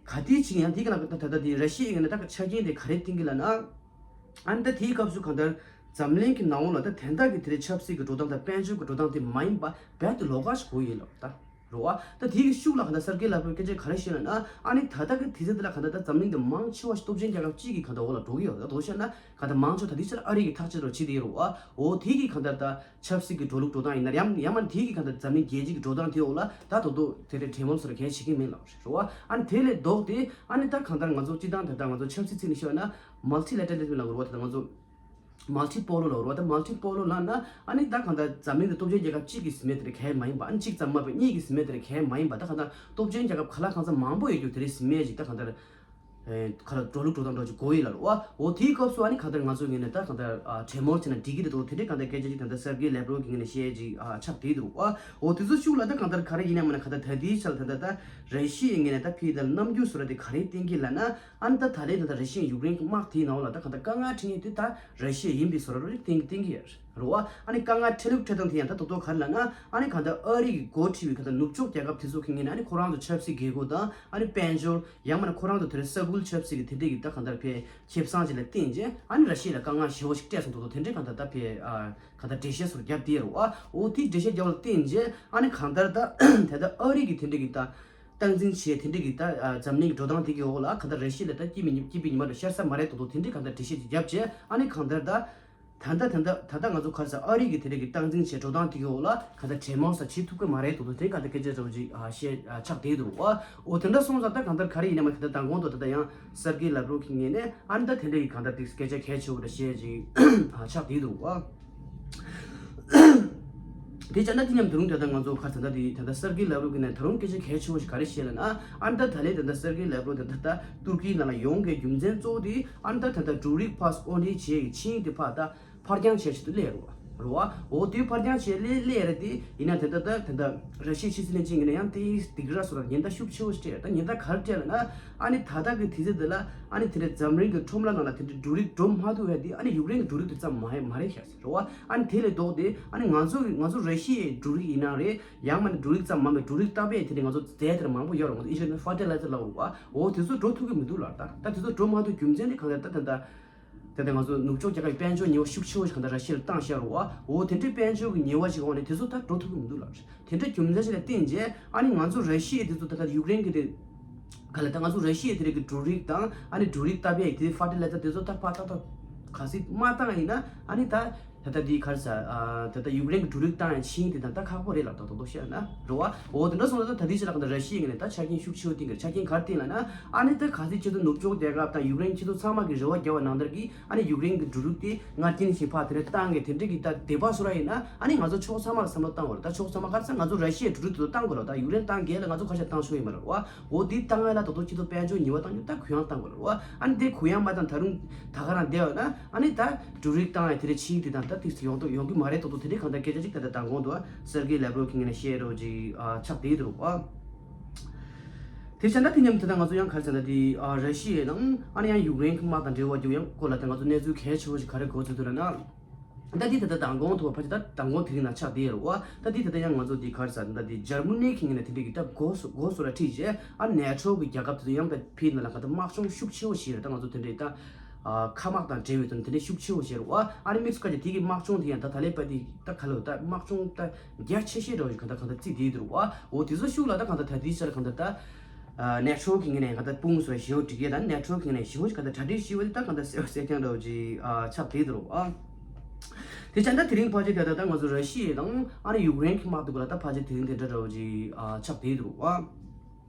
ག་དུས་ཕྱིན་ཡང་དེ་ག་ལ་ད་ད་ད་དེ་ར་ཤི་ཡའི་ངོས་ནས་ད་ཆ་རྐྱེན་དེ་ག་རེ་བཏིང་གི་ལབ་ན། ཨ་ནི་ད་དེའི་སྐབས་སུ་གང་ལྟར་འཛམ་གླིང་གི་ནང་ལོགས་ལ་ད་དེ་འདྲ་གི་དེ་འདྲའི་ཆབ་སྲིད་ཀྱི་འགྲོ་སྟངས་དང་དཔལ་འབྱོར་གྱི་འགྲོ་སྟངས་དེ་མ་ཡིན་པ་རྦད་དེ་ལོགས་ཀ་ཞིག་དགོས་ཡོད་ལབ་ད་རེད་པ། ད་དེའི་གི་ཤུགས་ལ་གང་ལྟར་སར་ཀེ་ལབ་རོབ་སྐད་ཆ་ག་རེ་བཤད་ལབ་ན། ཨ་ནི་ད་ལྟ་གི་དུས་ཚོད་འདི་ལ་གང་ལྟར་ད་འཛམ་གླིང་གི་མང་ཆེ་བ་ཞིག་སྟོབས་ཆེན་རྒྱལ་ཁབ་གཅིག་གི་གང་ལྟར་འོག་ལ་འགྲོ་གི་ཡོད་རེད། ད་དོ་བྱས་ན་གང་ལྟར་མང་ཆེ་བ་ད་དེ་ཕྱིར་ཨ་རི་གི་ཐག་གཅོད་རོགས་བྱེད་དེ་ཡོད་རེད་པ། འོ་དེ་གི་གང་ལྟར་ད། ཆབ་སྲིད་ཀྱི་འགྲོ་ལུགས་འགྲོ་སྟངས་ཡིན་ན་ཡང་ཡང་མིན་དེ་གི་གང་ལྟར་འཛམ་གླིང་རྒྱལ་སྤྱི་གི་འགྲོ་སྟངས་དེའི་འོག་ལ་ད་དོ་དོ་དེ་འདྲའི་གྲོས་མོལ་སོགས་གལ་ཆེ་གི་མིན་ལབ་རེད་པ། ཨ་ནི་དེ་ལས་ལྡོག་སྟེ་ཨ་ནི་ད་གང་ལྟར་ང་ཚོ་སྤྱི་བཏང་ད་ལྟ་ང་ཚོ་ཆབ་སྲིད་ཚིག་ནས་བཤད་ན་མལ་ཊི་ལེ་ཊ་རལ་ལི་ཛམ་ལབ་དགོས་རེད་པ། ད་ལྟ་ང་ཚོ་མལ་ཊི་པོ་ལོ་ལབ་དགོས་རེད་པ། ད་མལ་ཊི་པོ་ལོ་ལབ་ན་ཨ་ནི་ད་གང་ལྟར་འཛམ་གླིང་དུ་སྟོབས་ཆེན་རྒྱལ་ཁབ་གཅིག་གི་ཟིན་མེད་དེ་འདྲ་གལ་མ་ཡིན་པ། ཨ་ནི་གཅིག་ཙམ་མ་བས་གཉིས་ཀྱི་ཟིན་མེད་དེ་འདྲ་གལ་མ་ཡིན་པ། ད་གང་ལྟར་སྟོབས་ཆེན་རྒྱལ་ཁབ་གང་ལ་གང་འཚམ་མང་པོ་ཡོད་རྒྱུ་དེ་འདྲའི་ཟིན་མེད་ཅིག་ད་གང་ལྟར། ཨེ་ཁ་ལ་འགྲོ་ལུགས་འགྲོ་སྟངས་འདྲ་ཅིག་དགོས་ཡོད་ལབ་རེད་པ། འོ་དེའི་སྐབས་སུ་ཨ་ནི་གང་ལྟར་ང་ཚོའི་ངོས་ནས་ད་གང་ལྟར་ཨ་གྲོས་མོལ་བྱས་ན་འགྲིག་གི་རེད་འདུག་དེ་འདྲའི་གང་ལྟར་སྐད་ཆ་ཅིག་ད་ལྟ་སར་ཀེ་ལེབ་རོབ་ཀྱི་ངོས་ནས་བཤད་ཅིག་ཨ་ཆགས་བསྡད་འདུག་རེད་པ། འོ་དེ་ཚོ་ཤུགས་ལ་ད་གང་ལྟར་ག་རེ་ཡིན་ན་མིན་ན་གང་ལྟར་ད་ལྟའི་ཆར་ད་ལྟ་ད་ར་ཤི་ཡའི་ངོས་ནས་ད་ཕར་ད་རྣམ་འགྱུར་བཟོ་འདྲ་དེ་ག་རེ་བསྟན་གྱི་ལབ་ན། ཨ་ནི་ད་ད་ལན་ད་ལྟ་ར་ཤི་ཡ་ཡུཀ་རེན་གྱི་དམག་དེའི་ནང་ལ་ད་གང་ལྟར་དཀའ་ངལ་འཕྲད་མཁན་དེ་ད་ར་ཤི་ཡ་ཡིན་པའི་བཟོ་འདྲ་རེ་བསྟན་བསྟན་གྱི་ཡོད་རེད་པ། ཨ་ནི་དཀའ་ངལ་འཕྲད་ལུགས་འཕྲད་སྟངས་དེ་ཡང་ད་དོ་དོ་ག་རེ་ལབ་ན། ཨ་ནི་གང་ལྟར་ཨ་རི་གི་འགོ་ཁྲིད་པའི་གང་ལྟར་ནུབ་ཕྱོགས་རྒྱལ་ཁབ་དེ་ཚོ་གི་ངོས་ནས་ཨ་ནི་ཁོ་རང་ཚོ་ཆབ་སྲིད་དགོས་མཁོ་དང་། ཨ་ནི་དཔལ་འབྱོར་ཡང་མིན་ན་ཁོ་རང་ཚོ་དེ་རིང་ས་ཁུལ་ཆབ་སྲིད་ཀྱི་དེ་འདྲས་ཀྱི་ད་གང་ལྟར་ཕར་ཁེ་བཟང་ཅིག་ལ་བརྟེན་བྱས་ཨ་ནི་ར་ཤི་ཡ་ལ་དཀའ་ངལ་ཞེ་པོ་ཞིག་སྤྲད་སོང་། དོ་དོ་དེ་འདྲས་གང་ལྟར་ད་ཕར་ཨ་གང་ལྟར་འགྲེལ་བཤད་སོགས་བརྒྱབ་བསྡད་ཡོད་རེད་པ། འོ་དེའི་འགྲེལ་བཤད་བརྒྱབ་ལ་བརྟེན་བྱས་ཨ་ནི་གང་ལྟར་ད་ད་ལྟ་ཨ་རི་གི་དེ་འདྲས་ཀྱི་ད་སྟངས་འཛིན་བྱས་དེ་འདྲས་ཀྱི་ད་ཨ་འཛམ་གླིང་གི་འགྲོ་སྟངས་དེ་གི་འོག་ལ་གང་ལྟར་ར་ཤི་ཡ་ལ་ད་སྐྱིད་པའི་ཉི་སྐྱིད་པའི་ཉི་མ་རེ་ཤར་ས་མ་རེད། དོ་དོ་དེ་འདྲས་གང་ལྟར་འགྲེལ་བཤད་ཅིག་བརྒྱབ་བྱས་ཨ་ནི་གང་ལྟར་ད། ད་ལྟ་ད་ལྟ་ད་ལྟ་ང་ཚོ་ག་རེ་ཟེར་ཨ་རི་གི་དེ་འདྲ་གི་སྟངས་འཛིན་བྱས་འགྲོ་སྟངས་དེ་གི་འོག་ལ་ག་ད་གྲོས་མོལ་ས་བྱེད་ཐུབ་ཀྱི་མ་རེད་འདུག་དེ་ག་ད་སྐད་ཆ་འདྲ་བོ་ཅིག་ཨ་བཤད་ཨ་ཆགས་བསྡད་འདུག་པ། འོ་དེ་འདྲ་སོང་ཙང་ད་གང་ལྟར་ག་རེ་ཡིན་ན་མ་ད་ལྟ་མདང་དགོང་དུ་ད་ལྟ་ཡང་སར་ཀེ་ལབ་རོབ་ཀྱི་ངོས་ནས་ཨ་ནི་ད་དེ་འདྲ་གི་གང་ལྟར་དེ་སྐད་ཆ་གལ་ཆེ་བོ་འདྲ་བཤད་ཅིག་ཨ་ཆགས་བསྡད་འདུག་པ། དེ་བྱས་ན་དེ་མཉམ་དུ་རུང་ད་ལྟ་ང་ཚོ་ག་རེ་ཟེར་ད་དེ་ད་ལྟ་སར་ཀེ་ལབ་རོབ་ཀྱི་ནས་ད་རུང་སྐད་ཆ་གལ་ཆེ་བོ་ཞིག་ག་རེ་བཤད་ལབ་ན་ཨ་ནི་ད་ད་ལན་ད་ལྟ་སར་ཀེ་ལབ་རོབ་དེ་ད་ལྟ་ཏུར་ཀི་ནང་ལ་ཡོང་གི་རྒྱུ་མཚན་གཙོ་བོ་དེ་ཨ་ནི་ད་ད་ལྟ་འབྲུ་རིགས་ཕར་དབོར་འདྲེན་བྱེད་ཀྱི་ཆིངས་དེ་ཕར་ད་ཕར་འགྱངས་བྱས་ཆེད་དུ་སླེབས་རེད་པ། རེད་པ། འོ་དེ་ཕར་འགྱངས་བྱས་སླེབས་སླེབས་རེད་དེ་ཡིན་ན་དེ་ད་ད་ད་ད་ར་ཤི་ཡའི་ཕྱི་སྲིད་བློན་ཆེན་ངོས་ནས་ཡང་དེའི་སྡིགས་ར་སོགས་ལ་ཉེན་བརྡ་ཤུགས་ཆེ་བོ་ཞིག་སྤྲད་ད་ཉེན་བརྡ་ག་རེ་སྤྲད་ལབ་ན་ཨ་ནི་ད་ལྟ་གི་དུས་ཚོད་འདི་ལ་ཨ་ནི་དེ་འདྲའི་འཛམ་གླིང་གི་ཁྲོམ་ར་ནང་ལ་དེ་འདྲའི་འབྲུ་རིགས་འགྲོ་མ་ཐུབ་ཡ་དེ་ཨ་ནི་ཡུཀ་རེན་གྱི་འབྲུ་རིགས་དེ་ཙམ་མ་ཡ་མ་རེད་ཤག་ཟེར་རེད་པ། ཨ་ནི་དེ་ལས་ལྡོག་སྟེ་ཨ་ནི་ང་ཚོ་ང་ཚོ་ར་ཤི་ཡའི་འབྲུ་རིགས་ཡིན་ན་རེད། ཡང་མིན་ན་འབྲུ་རིགས་ཙམ་མ་མེད་འབྲུ་རིགས་བཏབ་པའི་དེ་འདྲའི་ང་ཚོ་རྫས་དེ་འདྲ་མང་པོ་ཡོད་རེད། ང་ཚོ་ཨིན་ཇི་ནས་ཕར་ཊི་ལའི་ཛར་ལབ་རེད་པ། འོ་དེ་ཚོ་འགྲོ་ཐུབ་ཀྱི་མི་འདུག་ལབ། ད་ད་དེ་ཚོ་འགྲོ་མ་ཐུབ་རྒྱུ་མཚན་དེ་གང་ལ་ད་ད་ད་ད་ད་ང་ཚོ་ནུབ་ཕྱོགས་རྒྱལ་ཁབ་ཀྱི་དཔལ་འབྱོར་ཉེས་པ་ཤུགས་ཆེ་བོ་ཞིག་གང་ལྟར་ར་ཤི་ཡ་ལ་བཏང་བཞག་རེད་པ། འོ་དེ་འདྲའི་དཔལ་འབྱོར་གྱི་ཉེས་པ་ཞིག་འོག་ནས་དེ་ཚོ་ད་འགྲོ་ཐུབ་ཀྱི་མི་འདུག་ལབ། དེ་འདྲའི་རྒྱུ་མཚན་ཞིག་ལ་བརྟེན་བྱས་ཨ་ནི་ང་ཚོ་ར་ཤི་ཡའི་དེ་ཚོ་ད་ལྟ་ཡུཀ་རེན་གྱི་དེ་ག་ལ་ད་ང་ཚོ་ར་ཤི་ཡའི་དེ་རིགས་ཀྱི་འབྲུ་རིགས་དང་ཨ་ནི་འབྲུ་རིགས་བཏབ་ཡས་དེ་ཕར་ཊི་ལའི་ཛར་དེ་ཚོ་ད་ཕར་ཏག་ཏག་ག་ཚོད་མ་བཏང་ཡིན་ན་ཨ་ནི་ད་ ད་ལྟ་འདི་ག་རེ་ཟེར། ཨ། ད་ལྟ་ཡུཀ་རེན་གྱི་འབྲུ་རིགས་བཏང་ཡང་ཕྱིན་དེ་དང་ད་ཁག་པོ་རེད་ལབ། ད་རྡོག་རྡོག་བཤད་ན་རེད་བ། འོ་དེ་འདྲ་སོང་ཙང་ད་ད་ལྟའི་ཆ་ལ་གང་ལྟར་ར་ཤི་ཡའི་ངོས་ནས་ད་ཆ་རྐྱེན་ཤུགས་ཆེ་བོ་བསྟན་གྱི་རེད། ཆ་རྐྱེན་ག་རེ་བསྟན་ལབ་ན། ཨ་ནི་ད་ག་ཚོད་ཆེ་ཐུབ་ནུབ་ཕྱོགས་རྒྱལ་ཁབ་དང་ཡུཀ་རེན་ཆེ་ཐུབ་ཚང་མ་གིས་རེ་བ་བརྒྱབ་པ་ནང་ལྟར་གྱི་ཨ་ནི་ཡུཀ་རེན་གྱི་འབྲུ་རིགས་དེ་སྔར་རྐྱེན་བཞིན་ཕར་དེ་འདྲ་བཏང་གི་དེ་འདྲ་གི་ད་དད་པ་བཟོ་ར་ཡིན་ན། ཨ་ནི་ང་ཚོ་ཕྱོགས་ཚང་མ་ལ་བསམ་བློ་བཏང་དགོས་རེད། ད་ཕྱོགས་ཚང་མ་ག་རེ་ཟེར། ང་ཚོ་ར་ཤི་ཡའི་འབྲུ་རིགས་དེ་ཚོ་བཏང་དགོས་རེད། ད་ཡུཀ་རེན་བཏང་རྒྱུ་ལ་ང་ཚོ་ཁ་ཤས་བཏང་ཆོག་གི་མ་རེད་བ། འོ་དེ་བཏང་ཡ་ལ་ད་དུང་ཆེ་ཐུབ་དཔལ་འབྱོར་ཉེས་པ་བཏང་རྒྱུ་ད་གུ་ཡངས་བཏང་དགོས་རེད་བ། ཨ་ནི་དེ་གུ་ཡངས་མ་བཏང་། ད་རུང་ད་ག་རང་བསྡད་ཡོད་ན། ཨ་ནི་ད་འབྲུ་རིགས་བཏང་ཡ་དེ་འདྲ་ཕྱིན་དེ་དང་ད་དེ་ཡོང་དུ་ཡོང་གི་མ་རེད། ད་དུང་དེ་འདྲའི་གང་ལྟར་སྐད་ཆ་ཅིག་ད་ལྟ་མདང་དགོང་དུ་སེར་གེ་ལེབ་རོབ་ཀྱི་ངོས་ནས་བཤད་རོགས་ཅིག་ཨ་ཆགས་བསྡད་འདུག་ཨ། དེ་བྱས་ན་དེ་མཉམ་དུ་ད་ང་ཚོ་ཡང་ག་རེ་ཟེར་ན། དེ་ཨ་ར་ཤི་ཡའི་ནང་ཨ་ནི་ཡང་ཡུཀ་རེན་གྱི་དམག་དང་འབྲེལ་བ་རྒྱུ་ཡང་སྐོར་ལ་ད་ང་ཚོ་གནས་ཚུལ་གལ་ཆེ་བོ་ཞིག་ག་རེ་གོ་ཚུལ་འདུག་ལབ་ན། ད་དེ་ད་ལྟ་མདང་དགོང་དུ་བ་ཕལ་ཆེར་ད་མདང་དགོང་དེ་རིང་ནང་ཆགས་བསྡད་ཡོད་རེད་བ། ད་དེ་ད་ལྟ་ཡང་ང་ཚོ་དེ་ག་རེ་ཟེར་ན། ད་དེ་འཇར་མ་ནི་གི་ངོས་ནས་དེ་འདྲ་གི་ད་འགོ་སོ་འགོ་སོ་ར་ཁྲིད་བྱས། ཨ་ནེ་ཊོ་གི་རྒྱལ་ཁབ་དེ་ཚོ་ཡང་ད་ཕའི་ནང་ལ་ག་ད་དམག་སྦྱོང་ཤུགས་ཆེ་བོ་བྱས་རེད། ད་ང་ཚོ་དེ་འདྲའི་ད་ཨ་མཁའ་དམག་དང་འབྲེལ་བའི་དོན་དེ་འདྲའི་ཤུགས་ཆེ་བོ་བྱས་རེད་བ། ཨ་ནི་དམིགས་སུ་བཀར་བྱས་དེ་གི་དམག་སྦྱོང་དེ་ཡང་ད་ད་ལས་པ་དེ་ད་ག་ལོ་ད་དམག་སྦྱོང་ད་རྒྱ་ཆེ་ཤོས་འདྲ་བོ་ཞིག་ག་ད་ག་ད་བརྩིས་བསྡད་འདུག་བ། འོ་དེ་ཚོ་ཤུགས་ལ་ད་ག་ད་ད་དེའི་ཆར་ག་ད་ད་ཨ་ནེ་ཊོ་གི་ངོས་ནས་ག་ད་དཔུང་སོ་ཞེའུ་འབྲི་གེ་ད་ནེ་ཊོ་གི་ངོས་ནས་ཞེའུ་ག་ད་གྲ་སྒྲིག་ཞེའུ་དེ་ད་ག་ད་གསལ་གསལ་རྐྱང་འདྲ་བོ་ཅིག་ཨ་ཆགས་བསྡད་འདུག་བ། དེ་བྱས་ན་དེ་རིང་ཕལ་ཆེར་དེ་ད་ད་ང་ཚོ་ར་ཤི་ཡ་དང་ཨ་ནི་ཡུཀ་རེན་གྱི་དམག་དེ་གུ་ལ་ད་ཕལ་ཆེར་དེ་རིང་དེ་འདྲ་འདྲ་བོ་ཅིག་ཨ་ཆགས་བསྡད་འདུག་བ།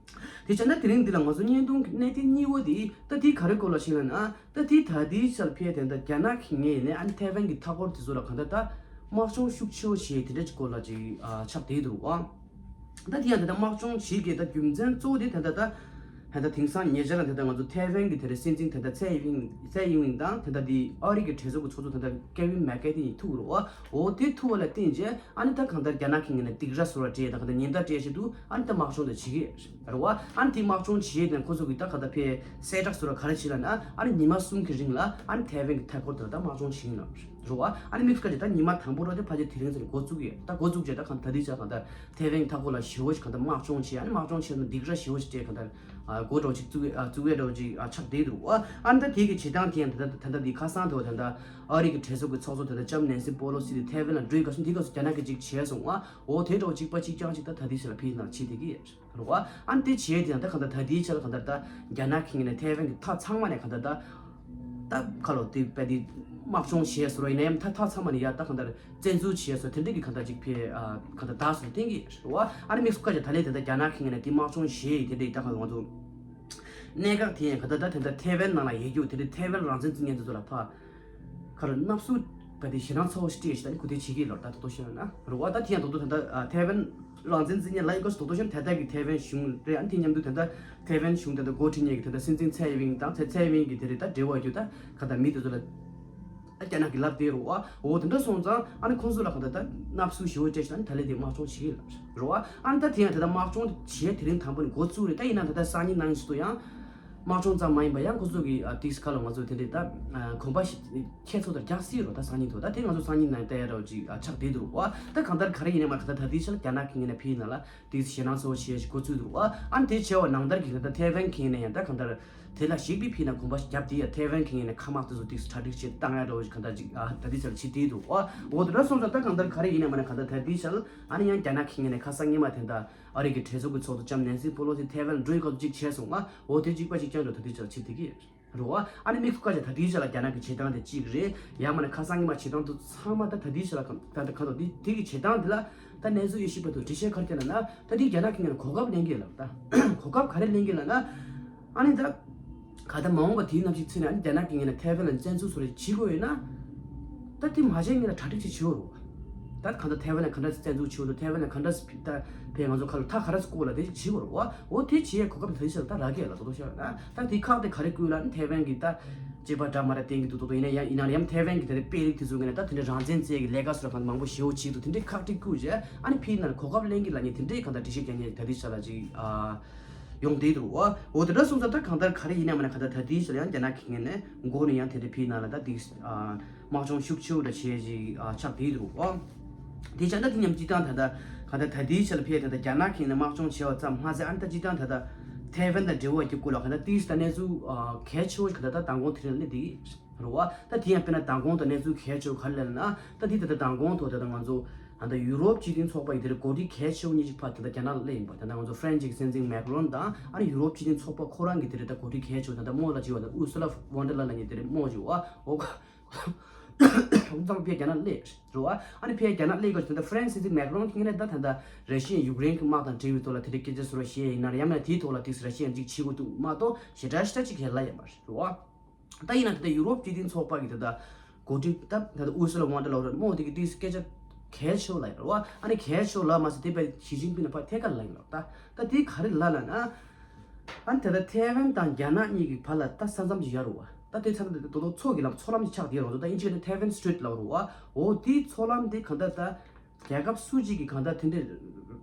དེ་བྱས་ན་དེ་རིང་འདི་ལ་ང་ཚོ་བརྙན་ཐུང་གི་གནད་དོན་གཉིས་པོ་དེ་ད་དེ་ག་རེ་སྐོར་ལ་ཞིག་ལབ་ན། ད་དེ་ད་དེའི་ཆར་ཕལ་དེ་ད་རྒྱ་ནག་གི་ངོས་ནས་ཨ་ནི་ཐའེ་ཝན་གྱི་མཐའ་འཁོར་དེ་ཚོ་ལ་གང་ལྟར་ད་དམག་སྦྱོང་ཤུགས་ཆེ་བོ་བྱས་དེ་འདྲ་ཅིག་སྐོར་ལ་ཅིག་ཨ་ཆགས་བསྡད་འདུག་ཨ། ད་དེ་ཡང་དེ་ད་དམག་སྦྱོང་བྱེད་ཀྱི་ད་རྒྱུ་མཚན་གཙོ་བོ་དེ་ད་ད་ད་ད་ད་དེང་སང་ཉེ་ཆར་ལ་དེ་ད་ང་ཚོ་ཐའེ་ཝན་གྱི་དེ་འདྲ་སྲིད་འཛིན་དེ་ད་ཚའེ་ཡིན་ཚའེ་ཡིན་ཝིན་དང་དེ་ད་དེ་ཨ་རི་གི་གྲོས་ཚོགས་ཀྱི་ཚོགས་གཙོ་དེ་ད་ཀེ་ཝིན་མེག་ཀེ་ཐི་ཡིན་ཐུག་རུ་ཨ། འོ་དེ་ཐུག་པ་ལ་བརྟེན་བྱས་ཨ་ནི་ད་གང་ལྟར་རྒྱ་ནག་གི་ངོས་ནས་སྡིགས་ར་བཟོ་ར་སྤྲད་དང་གང་ལྟར་ཉེན་བརྡ་སྤྲད་བྱས་འདུག་ཨ་ནི་ད་དམག་སྦྱོང་དེ་བྱེད་ཀྱི་རེད་བ། ཨ་ནི་དེ་དམག་སྦྱོང་བྱེད་དེ་ཁོ་ཚོ་གིས་ད་ག་ད་ཕའི་གསལ་བསྒྲགས་བཟོ་ར་ག་རེ་བྱེད་ལབ་ན། ཨ་ནི་ཉི་མ་གསུམ་གྱི་རིང་ལ་ཨ་ནི་ཐའེ་ཝན་གྱི་མཐའ་འཁོར་དེ་ལ་ད་དམག་སྦྱོང་བྱེད་ཀྱི་ཡིན་ལབ་རེད་བ། ཨ་ནི་དམིགས་སུ་བཀར་བྱས་ད་ཉི་མ་དང་པོ་ར་དེ་ཕལ་ཆེར་དེ་རིང་ཚོ་ནས་འགོ་བཙུགས་ཡོད། ད་འགོ་བཙུགས་བྱས་ད་གང་ད་དེ་ཆ་གང་ལྟར་ཐའེ་ཝན་གྱི་མཐའ་འཁོར་ལ་ཞེ་བོ་ཞིག་གང་ལྟར་དམག་སྦྱོང་བྱེད། ཨ་ནི་དམག་སྦྱོང་བྱས་ན་སྡིགས་ར་ཞེ་བོ་ཞིག་སྤྲད། གང་ལྟར་ཨ་འགོ་འདྲ་བོ་ཅིག་བཙུགས་ཡོད། ཨ་བཙུགས་ཡོད་འདྲ་བོ་ཅིག་ཨ་ཆགས་བསྡད་འདུག་ཨ་ཨ་ནི་ད་དེ་གི་བྱེད་སྟངས་དེ་ཡང་ད་ད་ད་ད་འདི་ཁ་སང་དུ་ད་ད་ཨ་རི་གི་གྲོས་ཚོགས་ཀྱི་ཚོགས་གཙོ་དེ་ད་ལྕམ་ནན་སི་པོ་ལོ་སི་དེ་ཐའེ་ཝན་ལ་འགྲོའི་སྐབས་སུ་འདི་སྐབས་སུ་རྒྱ་ནག་གིས་ཅིག་བྱས་སོང་ཨ། འོ་དེ་འདྲ་བོ་གཅིག་པ་གཅིག་རྐྱང་ཅིག་ད་ད་དེ་ཆ་ལ་ཕྱིན་ན་ཕྱིན་བསྡད་ཀྱི་ཡོད་རེད་བ། ཨ་ནི་དེ་བྱས་དེ་ཡང་ད་གང་ལྟར་ད་དེའི་ཆ་ལ་གང་ལྟར་ད་རྒྱ་ནག་གི་ངོས་ནས་ཐའེ་ཝན་གྱི་མཐའ་ཚང་མ་ནས་གང་ལྟར་ད་ད་ཁ་ལོ་དེ་པ་དེ་དམག་སྦྱོང་བྱས་སོང་ར། ཡིན་ན་ཡང་མཐའ་མཐའ་ཚང་མ་ནས་ཡ་ད་གང་ལྟར་བཙན་འཛུལ་བྱས་སོང་དེ་འདྲ་གི་གང་ལྟར་ཅིག་ཕའི་ཨ་གང་ལྟར་བདག་སོང་བསྟན་གྱི་རེད་བ། ཨ་ནི་དམིགས་སུ་བཀར་བྱས་ད་ལས་དེ་ད་རྒྱ་ནག་གི་ངོས་ནས་དེ་དམག་སྦྱོང་བྱས་ཡིན་དེ་འདྲ་ཡི་ད་གང་ང་ཚོ་གནད་འགག་དེ་ཡང་གང་ལྟར་ད་དེ་ད་ཐའེ་ཝན་ནང་ལ་ཡོད་རྒྱུ་དེ་འདྲ་ཐའེ་ཝན་རང་བཙན་རྩོད་མཁན་དེ་ཚོ་ལ་ཕ་གར་སྣབས་སུ་ག་དེ་ཞེ་སྡང་ཚ་བོ་ཞིག་སྤྲད་ཞིག་ད་ནི་ཁུ་དེ་བྱེད་ཀྱི་ལོར་ད་དོ་དོ་ཤེས་ན་རུ་བ། ད་དེ་ཡང་དོ་དོ་ད་ད་ཐའེ་ཝན་རང་བཙན་རྩོད་མཁན་ལ་ཡིན་སྐོར་དོ་དོ་ཤེས་ན་ད་ལྟ་གི་ཐའེ་ཝན་གཞུང་རེད། ཨ་ནི་དེ་མཉམ་དུ་ད་ལྟ་ཐའེ་ཝན་གཞུང་ད་ལྟ་འགོ་ཁྲིད་མཁན་གྱི་ད་ལྟ་སྲིད་འཛིན་ཚའེ་ཝིན་དང་ཚའེ་ཚའེ་ཝིན་གྱི་དེ་རེད་ད་འབྲེལ་བ་རྒྱུ་ད་ག་ད་མི་དེ་ཚོ་ལ་ཨ་རྒྱ་ནག་གི་ལབ་དེ་རུ་བ། འོ་དེ་འདྲ་སོང་ཙང་ཨ་ནི་ཁོང་ཚོ་ལ་ག་ད་ད་སྣབས་སུ་ཞེ་བོ་སྤྲད་ཤིག་ད་ནི་ད་ལྟ་དེ་དམག་སྦྱོང་བྱེད་ཀྱི་ལབ་རུ་བ། ཨ་ནི་ད་དེ་ཡང་ད་ལྟ་དམག་སྦྱོང་བྱེད་དེ་རིང་དང་པོ་ནས་འགོ་བཙུགས་རེད། ད་ཡིན་ན་ད་ལྟ་སང་ཉིན་གནངས་ཉིན་ཞིག་ཏུ་ཡང་། དམག་སྦྱོང་ཙམ་མ་ཡིན་པ་ཡང་ཁོ་ཚོ་གི་ཨ་ཏིག་སི་ཁ་ལ་ང་ཚོ་དེ་འདྲའི་ད་ཨ་གོམ་པ་ཞིག་ཁྱེད་ཚོ་དང་རྒྱག་སྲིད་རོ། ད་སང་ཉིན་དུ་ད་དེ་ང་ཚོ་སང་ཉིན་ནང་བལྟ་ཡ་རོ་ཅིག་ཨ་ཆགས་བསྡད་འདུག་བ། ད་གང་ལྟར་ག་རེ་ཡིན་ནའི་མ་ག་ད་ད་ལྟའི་ཆ་ལ་རྒྱ་ནག་གི་ངོས་ནས་ཕེབས་ན་ལ་ཏིག་སི་ཞེ་སྣང་ཚ་བོ་བྱས་ཤིག་འགོ་ཚུགས་འདུག་བ། ཨ་ནི་དེ་བྱས་པ་ནང་ལྟར་གྱི་ག་ད་ཐའེ་ཝན་གི་ངོས་ནས་ཡང་ད་གང་ལྟར་དེ་ལ་ཞིག་པའི་ཕེབས་ན་གོམ་པ་ཞིག་བརྒྱབ་དེ་ཡ་ཐའེ་ཝན་གི་ངོས་ནས་མཁའ་དམག་དེ་ཚོ་ཏིག་སི་གྲ་སྒྲིག་བྱས་བཏང་ཡ་རོ་ཅིག་ག་ད་ཅིག་ཨ་ད་ལྟའི་ཆ་ལ་བྱེད་བསྡད་འདུག་བ། འོ་དེ་འདྲ་སོང་ཙང་ད་གང་ལྟར་ག་རེ་ཡིན་ནའི་མ་ནའི་ག་ད་ད་ལྟའི་ཆ་ལ་ཨ་ནི་ཡང་རྒྱ་ནག་གི་ངོས་ནས་ཁ་སང་ཉི་མ་དེ་འདྲ། ཨ་རི་གི་གྲོས་ཚོགས་ཀྱི་ཚོགས་གཙོ་ལྕམ་ནན་སི་པོ་ལོ་སི་ཐའེ་ཝན་འགྲོའི་སྐབས་སུ་གཅིག་བྱས་སོང་ང་། འོ་དེ་གཅིག་པ་གཅིག་རྐྱང་འགྲོ་ད་དེ་ཆ་ལ་ཕྱིར་དེ་གི་རེད་བ། ཨ་ནི་དམིགས་སུ་བཀར་བྱས་ད་དེའི་ཆ་ལ་རྒྱ་ནག་གི་བྱེད་སྟངས་དེ་གཅིག་རེད། ཡང་མིན་ན་ཁ་སང་ཉི་མ་བྱེད་སྟངས་དེ་ཚང་མ་ད་ད་དེའི་ཆ་ལ་གང་ད་ད་གང་དུ་དེ་དེ་གི་བྱེད་སྟངས་དེ་ལ་ད་གནས་ཚུལ་དབྱེ་ཞིབ་པ་དང་འགྲེལ་བཤད་ག་རེ་བྱས་ན་ན་ད་དེ་རྒྱ་ནག་གི་ངོས་ནས་གོ་སྐབས་ལེན་གི་ལབ་ད་གོ་སྐབས་ག་རེ་ལེན་གི་ལབ་ན། ཨ་ནི་ད། ག་ད་མ་འོངས་པ་དེའི་ནང་བཞིན་ཚུད་ནས་ཨ་ནི་རྒྱ་ནག་གི་ངོས་ནས་ཐའེ་ཝན་ལ་བཙན་འཛུལ་བཟོ་རེ་བྱེད་དགོས་ཡོད་ན། ད་དེ་མ་བྱས་ངོས་ནས་གྲ་སྒྲིག་ཅིག་བྱེད་དགོས་རེད་བ། ད་གང་ལྟར་ཐའེ་ཝན་ལ་ག་འདྲ་བཙན་འཛུལ་བྱེད་དགོས་འདུག་ཐའེ་ཝན་ལ་ག་འདྲ་ད་བས་ང་ཚོ་ཁ་ལ་ཐག་ག་རེ་བསྐོར་ལ་དེ་ཅིག་བྱེད་དགོས་རེད་བ། འོ་དེ་བྱེད་ཡས་གོ་སྐབས་དེ་ད་ལྟའི་ཆ་ལ་ད་རག་གི་ཡོད་ལ་དོ་དོ་ཤོད་ན་ད་དེ་ཁག་དེ་ག་རེ་བསྐུལ་ལ་ཨ་ནི་ཐའེ་ཝན་གི་ད་བྱེད་པ་འདྲ་མ་འདྲ་བསྟན་གི་འདུག་དོ་དོ་ཡིན་ན་ཡང་ཡིན་ན་ཡང་ཐའེ་ཝན་གི་ད་རེ་དཔེ་རིགས་དེ་ཚོ་ངོས་ནས་ད་དེ་འདྲའི་རང་བཙན་རྩོད་ཀྱི་ལས་ཀ་སོགས་གང་མང་པོ་ཞེ་པོ་བྱེད་འདུག་དེ་འདྲའི་ཁག་དེ་བསྐུལ་བྱས་ཨ་ནི་ཕི་ནང་གོ་སྐབས་ལེན་གི་ལ་ཉེ་དེ་འདྲའི་གང་ལྟར་འགྲེལ་བཤད་རྒྱག་མཁན་དེ་ད་ལྟའི་ཆ་ལ་ཅིག་ཨ། ཡོང་བསྡད་འདུག་བ། འོ་དེ་འདྲ་སོང་ཙང་ད་གང་ལྟར་ག་རེ་ཡིན་ན་མིན་ན་གང་ལྟར་ད་ལྟའི་ཆ་ལ་ཡང་རྒྱ་ནག་གི་ངོས་ནས་མགོ་ནས་ཡང་དེ་འདྲ་ཕི་ནང་ལ་ད་དེ་དམག་སྦྱོང་ཤུགས་ཆེ་བོ་འདྲ་བྱས་ཅིག་ཆགས་བསྡད་འདུག་བ། དེ་བྱས་ན་དེ་མཉམ་སྤྱི་བཏང་ད་ལྟ་གང་ལྟར་ད་ལྟའི་ཆ་ལ་ཕེབས་ད་ལྟ་རྒྱ་ནག་གི་ངོས་ནས་དམག་སྦྱོང་བྱས་པ་ཙམ་མ་ཟད་ཨ་ནི་ད་སྤྱི་བཏང་ད་ལྟ་ཐའེ་ཝན་དང་འབྲེལ་བ་རྒྱབ་སྐོར་ལ་གང་ལྟར་ཏིས་ད་གནས་ཚུལ་གལ་ཆེ་བོ་ཞིག་གང་ལྟར་ད་མདང་དགོང་དེ་རིང་སླེབས་བསྡད་ཀྱི་རེད་བ། ད་དེ་ཡང་དཔེར་ན་མདང་དགོང་དུ་གནས་ཚུལ་གལ་ཆེ་བོ་ག་རེ་སླེབས་ན་ད་དེ་ད་ལྟ་མདང་དགོང་དུ་ད་ལྟ་ང་ཚོ་ཨ་ད་ཡུ་རོབ་སྤྱི་མཐུན་ཚོགས་པ་ཡི་དེར་འགོ་ཁྲིད་གལ་ཆེ་བོ་གཉིས་ཀྱི་བར་དེ་ད་རྒྱ་ནག་ལ་སླེབས་ཡིན་པ། ད་ལྟ་ང་ཚོ་ཧྥ་རན་སི་གི་སྲིད་འཛིན་མེག་རོན་དང་ཨ་ནི་ཡུ་རོབ་སྤྱི་མཐུན་ཚོགས་པ་ཁོ་རང་གི་དེ་རེད་ད་འགོ་ཁྲིད་གལ་ཆེ་བོ་ད་ལྟ་རྨོ་ལ་བྱེད་པ་ད་ཨུར་སུ་ལ་ཝོན་ཌར་ལ་ལ་ཉིད་དེ་རེད་རྨོ་བྱེད་པ་འོ། ཚང་ཕར་རྒྱ་ནག་སླེབས་རེད་བ། ཨ་ནི་ཕར་རྒྱ་ནག་སླེབས་སྐབས་ད་ལྟ་ཧྥ་རན་སི་ཙིག་མེག་རོན་གྱིས་ནས་ད་ད་ལྟ་ར་ཤི་ཡ་ཡུཀ་རེན་གྱི་དམག་དང་འབྲེལ་བའི་ཐོག་ལ་དེ་འདྲའི་སྐད་ཆ་བཟོ་འདྲ་བཤད་ཡིན་ན་རེད། ཡང་མིན་ན་དེའི་ཐོག་ལ་ཏིག་ཙམ་ར་ཤི་ཡ་ཅིག་བྱེད་དགོས་འདུག་མ་གཏོགས་ཞེ་དྲག་ཞེ་དྲག་ཅིག་གང་ཡང་ལབ་ཡོད་མ་རེད་བ། ད་ཡིན་ན་ད་ལྟ་ཡུ་རོབ་སྤྱི་མཐུན་ཚོགས་པ་གི་ད་ལྟ་འགོ་ཁྲིད་ད་ད་ལྟ་ཨུར་སུ་ལ་ཝོན་ཌར་ལེ་ཡེན་མོ་དེ་གིས་ཏིག་ཙམ་སྐད་ཆ་གལ་ཆེ་བོ་ལབ་ཡོད་རེད་བ། ཨ་ནི་གལ་ཆེ་བོ་ལབ་མ་ཟད་དེ་བས་ཞི་ཅིན་ཕིང་ལ་ཕར་ཐད་ཀར་ལབ་ཡིན་ལབ། ད་ད་དེ་ག་རེ་ལབ་ལབ་ན། ཨ་ནི་ད་ལྟ་ཐའེ་ཝན་དང་རྒྱ་ནག་གཉིས་ཀྱི་བར་ལ་ད་ས་མཚམས་ཅིག་ཡོད་རེད་བ། ད་དེ་ཚ་ད་ད་དོ་དོ་མཚོ་གི་ལམ་མཚོ་ལམ་ཅིག་ཆགས་བསྡད་ཡོད་རེད་བ། ད་དབྱིན་ཇི་སྐད་ནས་ཐའེ་ཝན་སི་ཊེཊ་ལབ་རེད་བ། འོ་དེའི་མཚོ་ལམ་དེ་གང་ལྟར་ད་རྒྱལ་ཁབ་སུ་གཅིག་གིས་གང་ལྟར་དེ་འདྲའི་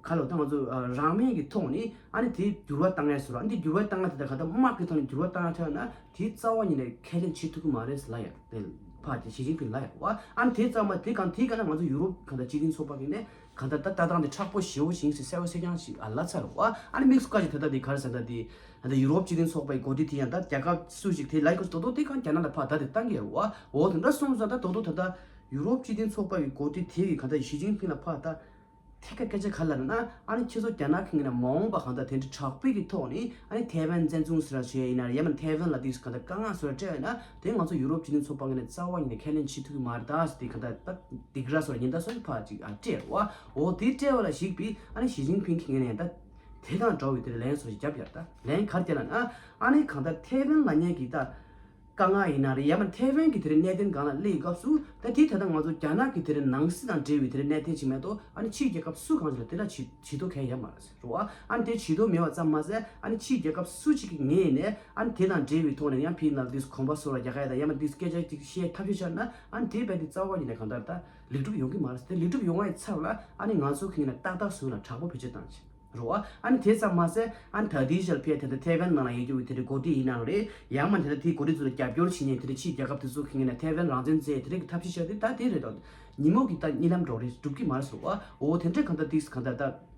ག་ལབ་ད་ང་ཚོ་ཨ་རང་མོས་ཀྱི་ཐོག་ནས་ཨ་ནི་དེ་འགྱུར་བ་བཏང་ཡས་བཟོ་ར། ཨ་ནི་དེ་འགྱུར་བ་བཏང་ཡས་དེ་ད་གང་ལྟར་དམག་གི་ཐོག་ནས་འགྱུར་བ་བཏང་ཡས་ཐོན་ན་དེ་རྩ་བ་ཉིད་ནས་ཁས་ལེན་བྱེད་ཐུབ་ཀྱི་མ་རེད་ལབ་ཡ་དེ་ཕར་དེ་ཞི་ཅིན་ཕིང་ལབ་ཡ་རེད་བ། ཨ་ནི་དེ་ཚང་མ་དེ་གང་དེ་ག་ན་ང་ཚོ་ཡུ་རོབ་གང་ལྟར་སྤྱི་མཐུན་ཚོགས་པ་གི་ནས་གང་ལྟར་ད་ལྟ་སྟངས་དེ་མཁྲེགས་པོ་ཞེ་པོ་ཞིག་ཡིན་ཟེར་གསལ་པོ་གསལ་རྐྱང་ཞིག་ཨ་ལབ་ཚར་རེད་བ། ཨ་ནི་དམིགས་སུ་བཀར་ཅིག་ད་ལྟ་དེ་ག་རེ་ཟེར་ད་དེ་ད་ལྟ་ཡུ་རོབ་སྤྱི་མཐུན་ཚོགས་པའི་འགོ་ཁྲིད་དེ་ཡང་ད་རྒྱལ་ཁབ་སུ་ཞིག་དེ་ལབ་ཡས་ཀྱི་དོ་དོ་དེ་གང་རྒྱ་ནག་ལ་ཕར་ད་དེ་བཏང་གི་ཡོད་རེད་བ། འོ་དེ་འདྲ་སོང་ཙང་ད་དོ་དོ་ད་ལྟ་ཡུ་རོབ་སྤྱི་མཐུན་ཚོགས་པ་གི་འགོ་ཁྲིད་དེ་གིས་གང་ལྟར་ཞི་ཅིན་ཕིང་ལ་ཕར་ད་ཐད་ཀར་སྐད་ཆ་ག་རེ་ལབ་ན། ཨ་ནི་ཁྱེད་ཚོ་རྒྱ་ནག་གི་ངོས་ནས་མ་འོངས་པ་གང་ལྟར་དེ་འདྲའི་དྲག་པོའི་གི་ཐོག་ནས་ཨ་ནི་ཐའེ་ཝན་བཙན་བཟུང་ཟེར་ར་བྱས་ཡིན་ན་རེད། ཡང་མིན་ཐའེ་ཝན་ལ་དེ་གང་ལྟར་དཀའ་ངལ་བཟོ་ར་སྤྲད་ཡོད་ན་དེ་ང་ཚོ་ཡུ་རོབ་སྤྱི་མཐུན་ཚོགས་པ་ངོས་ནས་རྩ་བ་ཉིད་ནས་ཁས་ལེན་བྱེད་ཐུབ་ཀྱི་མ་རེད་ད་ཟེར་དེ་གང་ལྟར་ད་སྡིགས་ར་བཟོ་ར་ཉེན་བརྡ་བཟོ་ར་ཕར་ཅིག་ཨ་སྤྲད་རེད་བ། འོ་དེ་སྤྲད་པ་ལ་གཞིགས་པའི་ཨ་ནི་ཞི་ཅིན་ཕིང་གི་ངོས་ནས་ད་དེ་དང་འདྲ་བའི་དེ་ལན་བཟོ་ར་ཞིག་བརྒྱབ་ཡོད་རེད། ད་ལན་ག་རེ་བརྒྱབ་ལབ་ན། ཨ་ནི་གང་ལྟར་ཐའེ་ཝན་ལབ་མཁན་གི་ད་དཀའ་ངལ་ཡིན་ན་རེད། ཡང་མིན་ཐའེ་ཝན་གྱི་དེ་རིང་གནད་དོན་སྒང་ལ་སླེབས་སྐབས་སུ་ད་དེ་ད་ལྟ་ང་ཚོ་རྒྱ་ནག་གི་དེ་རིང་ནང་སྲིད་དང་འབྲེལ་བའི་དེ་རིང་གནད་དོན་ཞིག་མ་གཏོགས་ཨ་ནི་ཕྱིའི་རྒྱལ་ཁབ་སུ་གང་ཞིག་ལ་དེ་ལ་བྱེད་བྱེད་དོ་གང་ཡང་ཡོད་མ་རེད་རོ། ཨ་ནི་དེ་བྱེད་དོ་མེད་པ་ཙམ་མ་ཟད་ཨ་ནི་ཕྱིའི་རྒྱལ་ཁབ་སུ་གཅིག་གི་ངོས་ནས་ཨ་ནི་དེ་དང་འབྲེལ་བའི་ཐོག་ནས་ཡང་ཕྱིའི་ནང་དུ་གོམ་པ་སོ་ལ་རྒྱག་ཡ་དང་ཡང་མིན་དེ་སྐད་ཆ་ཅིག་བཤད་ཐབས་ཤེས་བྱས་ན་ཨ་ནི་དེ་རྦད་དེ་རྩ་བ་ཉིད་ནས་གང་ལྟར་ད་ལེགས་གྲུབ་ཡོང་གི་མ་རེད། དེ་ལེགས་གྲུབ་ཡོང་བའི་ཚབ་ལ་ཨ་ནི་ང་ཚོ་གི་ངོས་ནས་ཏག་ཏག་བཟོས་ན་དྲག་པོ་བེད་སྤྱོད་བཏང་ཆེ། རོ། ཨ་ནི་དེ་ཙམ་མ་ཟད་ཨ་ནི་ད་ལྟའི་ཆར་ཕར་དེ་འདྲ་ཐའེ་ཝན་ནང་ལ་ཡོད་རྒྱུ་བའི་དེ་འདྲའི་འགོ་ཁྲིད་ཡིན་ནའང་རེད། ཡང་མིན་དེ་འདྲ་དེའི་འགོ་ཁྲིད་ཚོ་ལ་རྒྱབ་སྐྱོར་བྱེད་མཁན་དེ་འདྲ་ཕྱིའི་རྒྱལ་ཁབ་དེ་ཚོ་གི་ངོས་ནས་ཐའེ་ཝན་རང་བཙན་བཙན་དེ་འདྲ་གི་ཐབས་ཤེས་བྱས་ཏེ་ད་དེ་རེད་དོ། ཉིན་མོ་གི་ད་གཉིད་ལམ་འགྲོ་རེད་སྒྲུབ་ཀྱི་མ་རེད་ཟེར་བ། འོ་དེ་འདྲ་གང་ལྟར་ཏིག་གང་ལྟར་ད་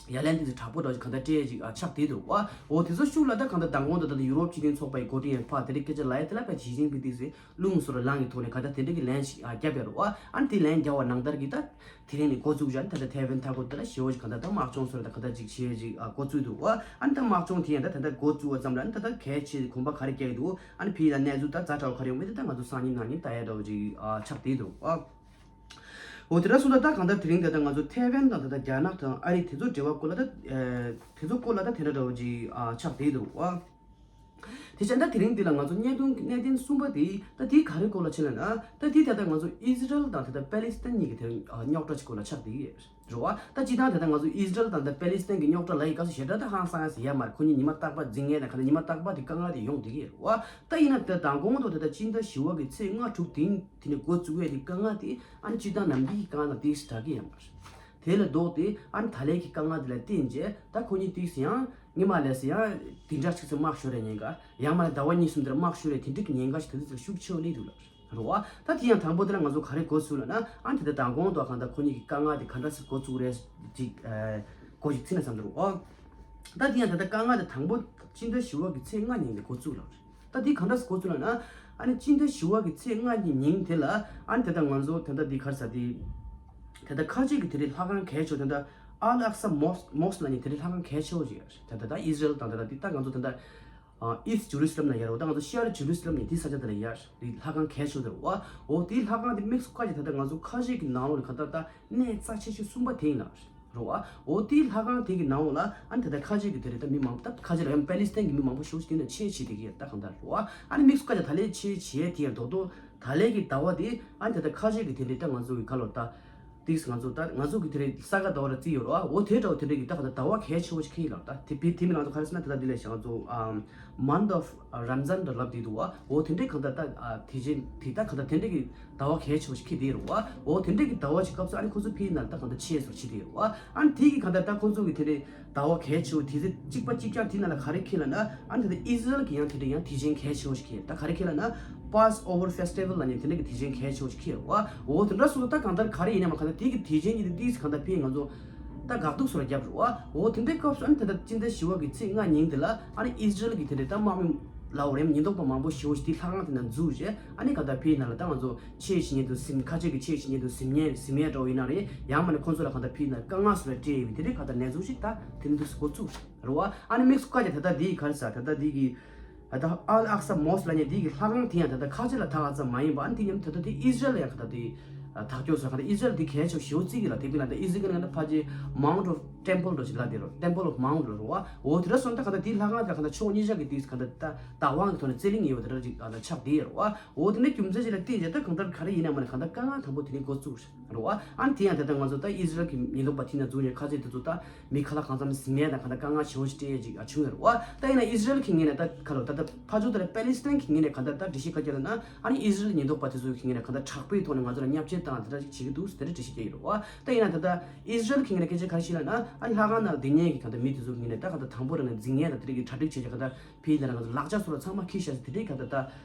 ཡ་ལན་ཏིག་དྲག་པོ་འདྲ་གང་ལྟར་སྤྲད་ཅིག་ཨ་ཆགས་བསྡད་འདུག་བ། འོ་དེ་ཚོ་ཤུགས་ལ་ད་གང་ལྟར་མདང་དགོང་དུ་ད་ལྟ་ཡུ་རོབ་སྤྱི་མཐུན་ཚོགས་པ་ཡི་འགོ་ཁྲིད་ཡང་ཕར་དེ་འདྲ་སྐད་ཆ་ལབ་ཡ་དེ་ལ་ཕར་ཞི་ཅིན་ཕིང་ཏིག་ཟེར། རླུང་སོར་ལངས་ཀྱི་ཐོག་ནས་ག་ད་དེ་འདྲ་གི་ལན་ཞིག་ཨ་བརྒྱབ་ཡ་རེད་བ། ཨ་ནི་དེ་ལན་རྒྱབ་པ་ནང་ལྟར་གྱི་ད་དེ་རིང་ནས་འགོ་བཙུགས་བྱས་ནས་ད་ལྟ་ཐའེ་ཝན་མཐའ་འཁོར་དེ་ལ་ཞེ་པོ་ཞིག་ག་ད་ད་དམག་སྦྱོང་སོར་ད་ག་ད་ཅིག་བྱས་ཅིག་ཨ་འགོ་བཙུགས་འདུག་བ། ཨ་ནི་ད་དམག་སྦྱོང་དེ་ཡང་ད་ད་ད་འགོ་བཙུགས་པ་ཙམ་ལ་ཨ་ནི་ད་ད་གལ་ཆེ་གོམ་པ་ག་རེ་རྒྱག་གི་འདུག་ཨ་ནི་ཕྱི་ཡ་གནས་ཚུལ་ད་ཛ་དྲག་པོ་ག་རེ་ཡོང་མིན་དེ་ད་ང་ཚོ་སང་ཉིན་གནངས་ཉིན་ལྟ་ཡ་འདྲ་བོ་ཅིག་ཨ་ཆགས་བསྡད་འདུག་བ། འོ་དེ་འདྲ་སོང་ད་ད་གང་ལྟར་དེ་རིང་ད་ལྟ་ང་ཚོ་ཐའེ་ཝན་དང་ད་ལྟ་རྒྱ་ནག་དང་ཨ་རི་དེ་ཚོ་འབྲེལ་བ་སྐོར་ལ་ད་ཨ་དེ་ཚོ་སྐོར་ལ་ད་དེ་འདྲ་འདྲ་བོ་ཅིག་ཨ་ཆགས་བསྡད་འདུག་བ། དེ་བྱས་ད་དེ་རིང་འདི་ལ་ང་ཚོ་གནད་དོན་གནད་དོན་གསུམ་པ་དེ་ད་དེ་ག་རེ་སྐོར་ལ་ཕྱིན་ལབ་ན། ད་དེ་ད་ལྟ་ང་ཚོ་ཨི་ཟི་རལ་དང་ད་ལྟ་པེ་ལི་སི་ཐན་གཉིས་ཀྱི་དེ་རིང་ཨ་རྙོག་དྲ་ཅིག་སྐོར་ལ་ཆགས་བསྡད་ཀྱི་ཡོད་རེད་བ། ད་སྤྱིར་བཏང་ད་ལྟ་ང་ཚོ་ཨི་ཟི་རལ་དང་ད་པེ་ལི་སི་ཐན་གྱི་རྙོག་དྲ་ལབ་ཡི་སྐབས་སུ་ཞེ་དྲག་ད་ཧང་སང་ཡ་ཟེར་ཡ་མ་རེད། ཁོ་གཉིས་ཉི་མ་རྟག་པར་འཛིང་མཁན་དང་ག་ད་ཉི་མ་རྟག་པར་དེ་དཀའ་ངལ་དེ་ཡོང་བསྡད་ཀྱི་ཡོད་རེད་བ། ད་ཡིན་ན་ད་མདང་དགོང་དུ་ད་ལྟ་སྤྱི་ཟླ་བཞི་པ་གི་ཚེས་ལྔ་དྲུག་དེ་དེ་ནས་འགོ་བཙུགས་ཡས་དེ་དཀའ་ངལ་དེ་ཨ་ནི་སྤྱིར་བཏང་ནམ་རྒྱུན་གྱི་དཀའ་ངལ་དང་ཏོག་ཙམ་འདྲ་གི་ཡོད་མ་རེད། དེ་ལས་ལྡོག་སྟེ་ཨ་ནི་ད་ལན་གྱི་དཀའ་ངལ་དེ་ལ་བརྟེན་བྱས་ད་ཁོ་གཉིས་ཏོག་ཙམ་ཡང་སྔོན་མ་ལས་སུ་ཡང་དེ་འདྲ་ཅིག་ཙམ་དམག་ཤོར་ཡ་ཉེན་ཁ། ཡང་མ་ལས་ཟླ་བ་གཉིས་གསུམ་དེར་དམག་ཤོར་ཡ་དེ་འདྲ་གི་ཉེན་ཁ་ཞིག་ད་དུང་ཤུགས་ཆེ་བ་སླེབས་འདུག་ལབ་རེད་བ། ད་དེ་ཡང་དང་པོ་དེ་ལ་ང་ཚོ་ག་རེ་འགོ་ཚུགས་ལབ་ན་ཨ་ནི་ད་ལྟ་མདང་དགོང་དུ་གང་ལྟར་ཁོ་གཉིས་ཀྱི་དཀའ་ངལ་དེ་ག་འདྲ་སེ་འགོ་བཙུགས་རེད་ཅིག་ཨ་འགོ་ཞིག་ཚིག་ན་བསམ་འདུག་ཨོ། ད་དེ་ཡང་ད་ལྟ་དཀའ་ངལ་དེ་དང་པོ་སྤྱི་ཟླ་བཞི་པ་གི་ཚེས་ལྔ་ཉིན་ནས་འགོ་བཙུགས་ལབ་རེད། ད་འདི་གང་འདྲ་སེ་འགོ་ཚུགས་ལབ་ན། ཨ་ནི་སྤྱི་ཟླ་བཞི་པ་གི་ཚེས་ལྔ་གི་ཉིན་དེ་ལ་ཨ་ནི་ད་ལྟ་ང་ཚོ་ད་ལྟ་འདི་ག་རེ་ཟེར་དེ། ད་ལྟ་ཁ་ཆེ་གི་དེ་རིང་ལྷ་ཁང་གལ་ཆེ་བ་ད་ལྟ་ཨལ་ཨག་ས་མོས་མོས་ལབ་མཁན་དེ་རིང་ལྷ་ཁང་གལ་ཆེ་བོ་ཞིག་ཡོད་རེད། ད་ལྟ་ད་ཨི་ཟི་རལ་དང་ད་ལྟ་འདི་ད་ང་ཚོ་ད་ལྟ་ཨ་ཨི་སི་ཊི་ཇེ་རུ་སི་ལམ་ལ་ཡོད་རེད། ད་ང་ཚོ་ཤར་ཇེ་རུ་སི་ལམ་ནས་དེ་ས་ཆ་དེ་ལ་ཡོད་རེད། ལྷ་ཁང་གལ་ཆེ་བོ་དེ་རེད་བ། འོ་དེ་ལྷ་ཁང་དེ་དམིགས་སུ་བཀར་ཅིག་ད་ལྟ་ང་ཚོ་ཁ་ཆེ་གི་ནང་ལོགས་ནས་ག་ད་ལྟ་གནད་རྩ་ཆེ་ཤོས་གསུམ་པ་དེ་ཡིན་ལབ་རེད། རེད་བ། འོ་དེའི་ལྷ་ཁང་དེ་གི་ནང་ལ་ཨ་ནི་ད་ལྟ་ཁ་ཆེ་གི་དེ་རེད། ད་མི་མང་པོ་ད་ཁ་ཆེ་ལ་ཡང་པེ་ལི་སི་ཐན་གི་མི་མང་པོ་ཞེ་པོ་ཅིག་དེ་ནས་ཆེད་བྱེད་དེ་གི་ད་གང་ལྟར་རེད་བ། ཨ་ནི་དམིགས་སུ་བཀར་ཅིག་ད་ལན་ཆེད་བྱེད་དེ་ཡང་རྡོག་རྡོག་ད་ལན་གི་ཟླ་བ་དེ་ཨ་ནི་ད་ལྟ་ཁ་ཆེ་གི་དེ་རེད། ད་ང་ཚོ་གི་ག་ལོ་ད་དེ་ང་ཚོ་ད་ང་ཚོ་གི་དེ་རེད། ས་ག་ཟླ་བ་ལ་བརྩི་ཡོད་རེད་བ། འོ་དེ་འདྲ་བ་དེ་འདྲ་གི་ད་གང་ལྟར་ཟླ་བ་གལ་ཆེ་བོ་ཞིག་ཁེལ་ལ་ད་དེ་བི་དེ་མི་ང་ཚོ་ག་རེ་ཟེར་ན་ད་ད་དེ་ལས་ང་ཚོ་ཨམ་month of Ramzan་འདྲ་ལབ་དེ་འདུག་བ། འོ་དེ་འདྲའི་གང་ལྟར་ད་ཨ་དེ་བཞིན་དེ་ད་གང་ལྟར་དེ་འདྲའི་གི་ཟླ་བ་གལ་ཆེ་བ་ཞིག་ཁེལ་དེ་རེད་བ། འོ་དེ་འདྲའི་གི་ཟླ་བ་ཞིག་སྐབས་སུ་ཨ་ནི་ཁོ་ཚོ་ཕི་ནང་ད་གང་ལྟར་ཆེད་སོར་ཆེད་དེ་རེད་བ། ཨ་ནི་དེ་གི་གང་ལྟར་ད་ཁོ་ཚོ་གི་དེ་འདྲའི་ཟླ་བ་གལ་ཆེ་བ་དེ་ཚེ་གཅིག་པ་གཅིག་རྐྱང་དེ་ནང་ལ་ག་རེ་ཁེལ་ལ་ན། ཨ་ནི་ད་ཨི་ཟི་རལ་གི་ཡང་དེ་འདྲའི་ཡང་དེ་བཞིན་གལ་ཆེ་བ་ཞིག་ཁེལ། ད་ག་རེ་ཁེལ་ལ་ན་Passover festival་ལ་ནི་དེ་འདྲའི་གི་དེ་བཞིན་གལ་ཆེ་བ་ཞིག་ཁེལ་བ། འོ་དེ་འདྲ་སོང་ད་གང་ལྟར་ག་རེ་ཡིན་ན་མ་གང་ལྟར་དེ་གི་དེ་བཞིན་གྱི་དེ་དེ་གང་ལྟར་ཕི་ང་ཚོ་ད་དགག་སྡུག་སོར་རྒྱབ་རེད་བ། འོ་དེ་འདྲའི་སྐབས་སུ་ཨ་ནི་ད་ད་སྤྱི་ཟླ་བཞི་པ་གི་ཚེས་ལྔ་ཉིན་དེ་ལ་ཨ་ནི་ཨི་ཟི་རལ་གི་དེ་འདྲའི་ད་དམག་མི་ལའོ་རེམ་ཉེན་རྟོག་པ་མང་པོ་ཞེ་པོ་ཞིག་དེ་ལྷ་ཁང་དེ་ནང་འཛུལ་རྗེས་ཨ་ནི་གང་ལྟར་ཕི་ནང་ལ་ད་ང་ཚོ་ཆེད་བྱེད་མཁན་དུ་སིམ་ཁ་ཆེ་གི་ཆེད་བྱེད་མཁན་དུ་སིམ་ཉེ་སིམ་ཉེ་འདྲ་བོ་ཡིན་ན་རེད། ཡང་མ་ནི་ཁོང་ཚོ་ལ་གང་ལྟར་ཕི་ནང་དཀའ་ངལ་སོགས་ལ་སྤྲད་ཡོད་པའི་དེ་འདྲའི་གང་ལྟར་གནས་ཚུལ་ཞིག་ད་དེ་འདུག་སེ་འགོ་བཙུགས་རེད་བ། ཨ་ནི་དམིགས་སུ་བཀར་ཀྱང་ད་ལྟ་འདི་ག་རེ་ཟེར་ད་ལྟ་འདི་གི་ ད་ཨལ་ཨག་ས་མོ་སི་ལབ་མཁན་དེ་གི་ལྷ་ཁང་དེ་ཡང་ད་ལྟ་ཁ་ཆེ་ལ་ཐག་ཨ་ཙམ་མ་ཡིན་པ། ཨ་ནི་དེ་མཉམ་ད་ལྟ་དེ་ཨི་ཟི་རལ་ལ་ཡང་ག་ད་དེ་ཐག་གཅོད་ཟེར། ག་ད་ཨི་ཟི་རལ་དེ་གལ་ཆེ་ཞེ་པོ་བརྩི་གི་ལ། དེ་བས་ན་ད་ཨི་ཟི་རལ་གི་ནང་ད་ཕལ་ཆེར་Mount of Temple འདྲ་ཞིག་ལབ་དེ་རེད། Temple of Mount ལབ་རེད་བ། འོ་དེ་འདྲ་སོང་ད་ག་ད་དེ་ལྷ་ཁང་དེ་ག་ད་ཕྱོགས་གཉིས་ཆ་གི་དེ་ག་ད་ད་བདག་དབང་གི་ཐོག་ནས་རྩོད་གླེང་ཡོད་པ་དེ་འདྲ་ཅིག་ག་ད་ཆགས་བསྡད་ཡོད་རེད་བ། འོ་དེ་འདྲ་རྒྱུ་མཚན་ཅིག་ལ་བརྟེན་བྱས་ད་གང་ལྟར་ག་རེ་ཡིན་ན་མ་ནས་གང་ལྟར་དཀའ་ངལ་དང་པོ་དེ་ནས་འགོ་བཙུགས་རེད་བ། ཨ་ནི་དེ་ཡང་ད་ལྟ་ང་ཚོ་ད་ཨི་ཟི་རལ་གྱི་ཉེན་རྟོག་པ་དེ་ན་འཛུལ་ནས་ཁ་ཆེ་དེ་ཚོ་ད་མི་ཁ་ལག་གང་འཚམ་ཟིན་ཡས་དང་གང་ལྟར་དཀའ་ངལ་ཞེ་པོ་ཞིག་སྤྲད་ཡས་ཅིག་བྱུང་ཡོད་རེད་བ། ད་ཡིན་ན་ཨི་ཟི་རལ་གྱི་ངོས་ནས་ད་ག་ལོ་ད་ད་ཕར་ཕྱོགས་དེ་ལ་པེ་ལི་སི་ཐན་གྱི་ངོས་ནས་གང་ལྟར་ད་འགྲེལ་བཤད་ག་རྒྱབ་ལ་ན། ཨ་ནི་ཨི་ཟི་རལ་ཉེན་རྟོག་པ་དེ་ཚོ་གི་ངོས་ནས་གང་ལྟར་དྲག་པོའི་ཐོག་ནས་ང་ཚོ་ལ་བརྙས་བཅོས་བཏང་དེ་འདྲ་ཞིག་བྱེད་ཀྱི་འདུག་དེ་འདྲ་འགྲེལ་བཤད་རྒྱག་ཡོད་རེད་བ། ད་ཡིན་ན་ད་ལྟ་ཨི་ཟི་རལ་གྱི་ངོས་ནས་སྐད་ཆ་ག་རེ་བཤད་ལབ་ན། ཨ་ནི་ལྷ་ཁང་ནང་སྡོད་མཁན་གྱི་གང་ལྟར་མི་དེ་ཚོ་གི་ངོས་ནས་ད་གང་ལྟར་དང་པོ་རང་ནས་འཛིང་ཡས་དང་དེ་འདྲ་གི་གྲ་སྒྲིག་བྱས་བྱས་གང་ལྟར་ཕི་དེ་རང་ང་ཚོ་ལག་ཆ་སོགས་ལ་ཚང་མ་འཁྱེར་བཞག་ཟེར། དེ་འདྲའི་ག་ད་ད་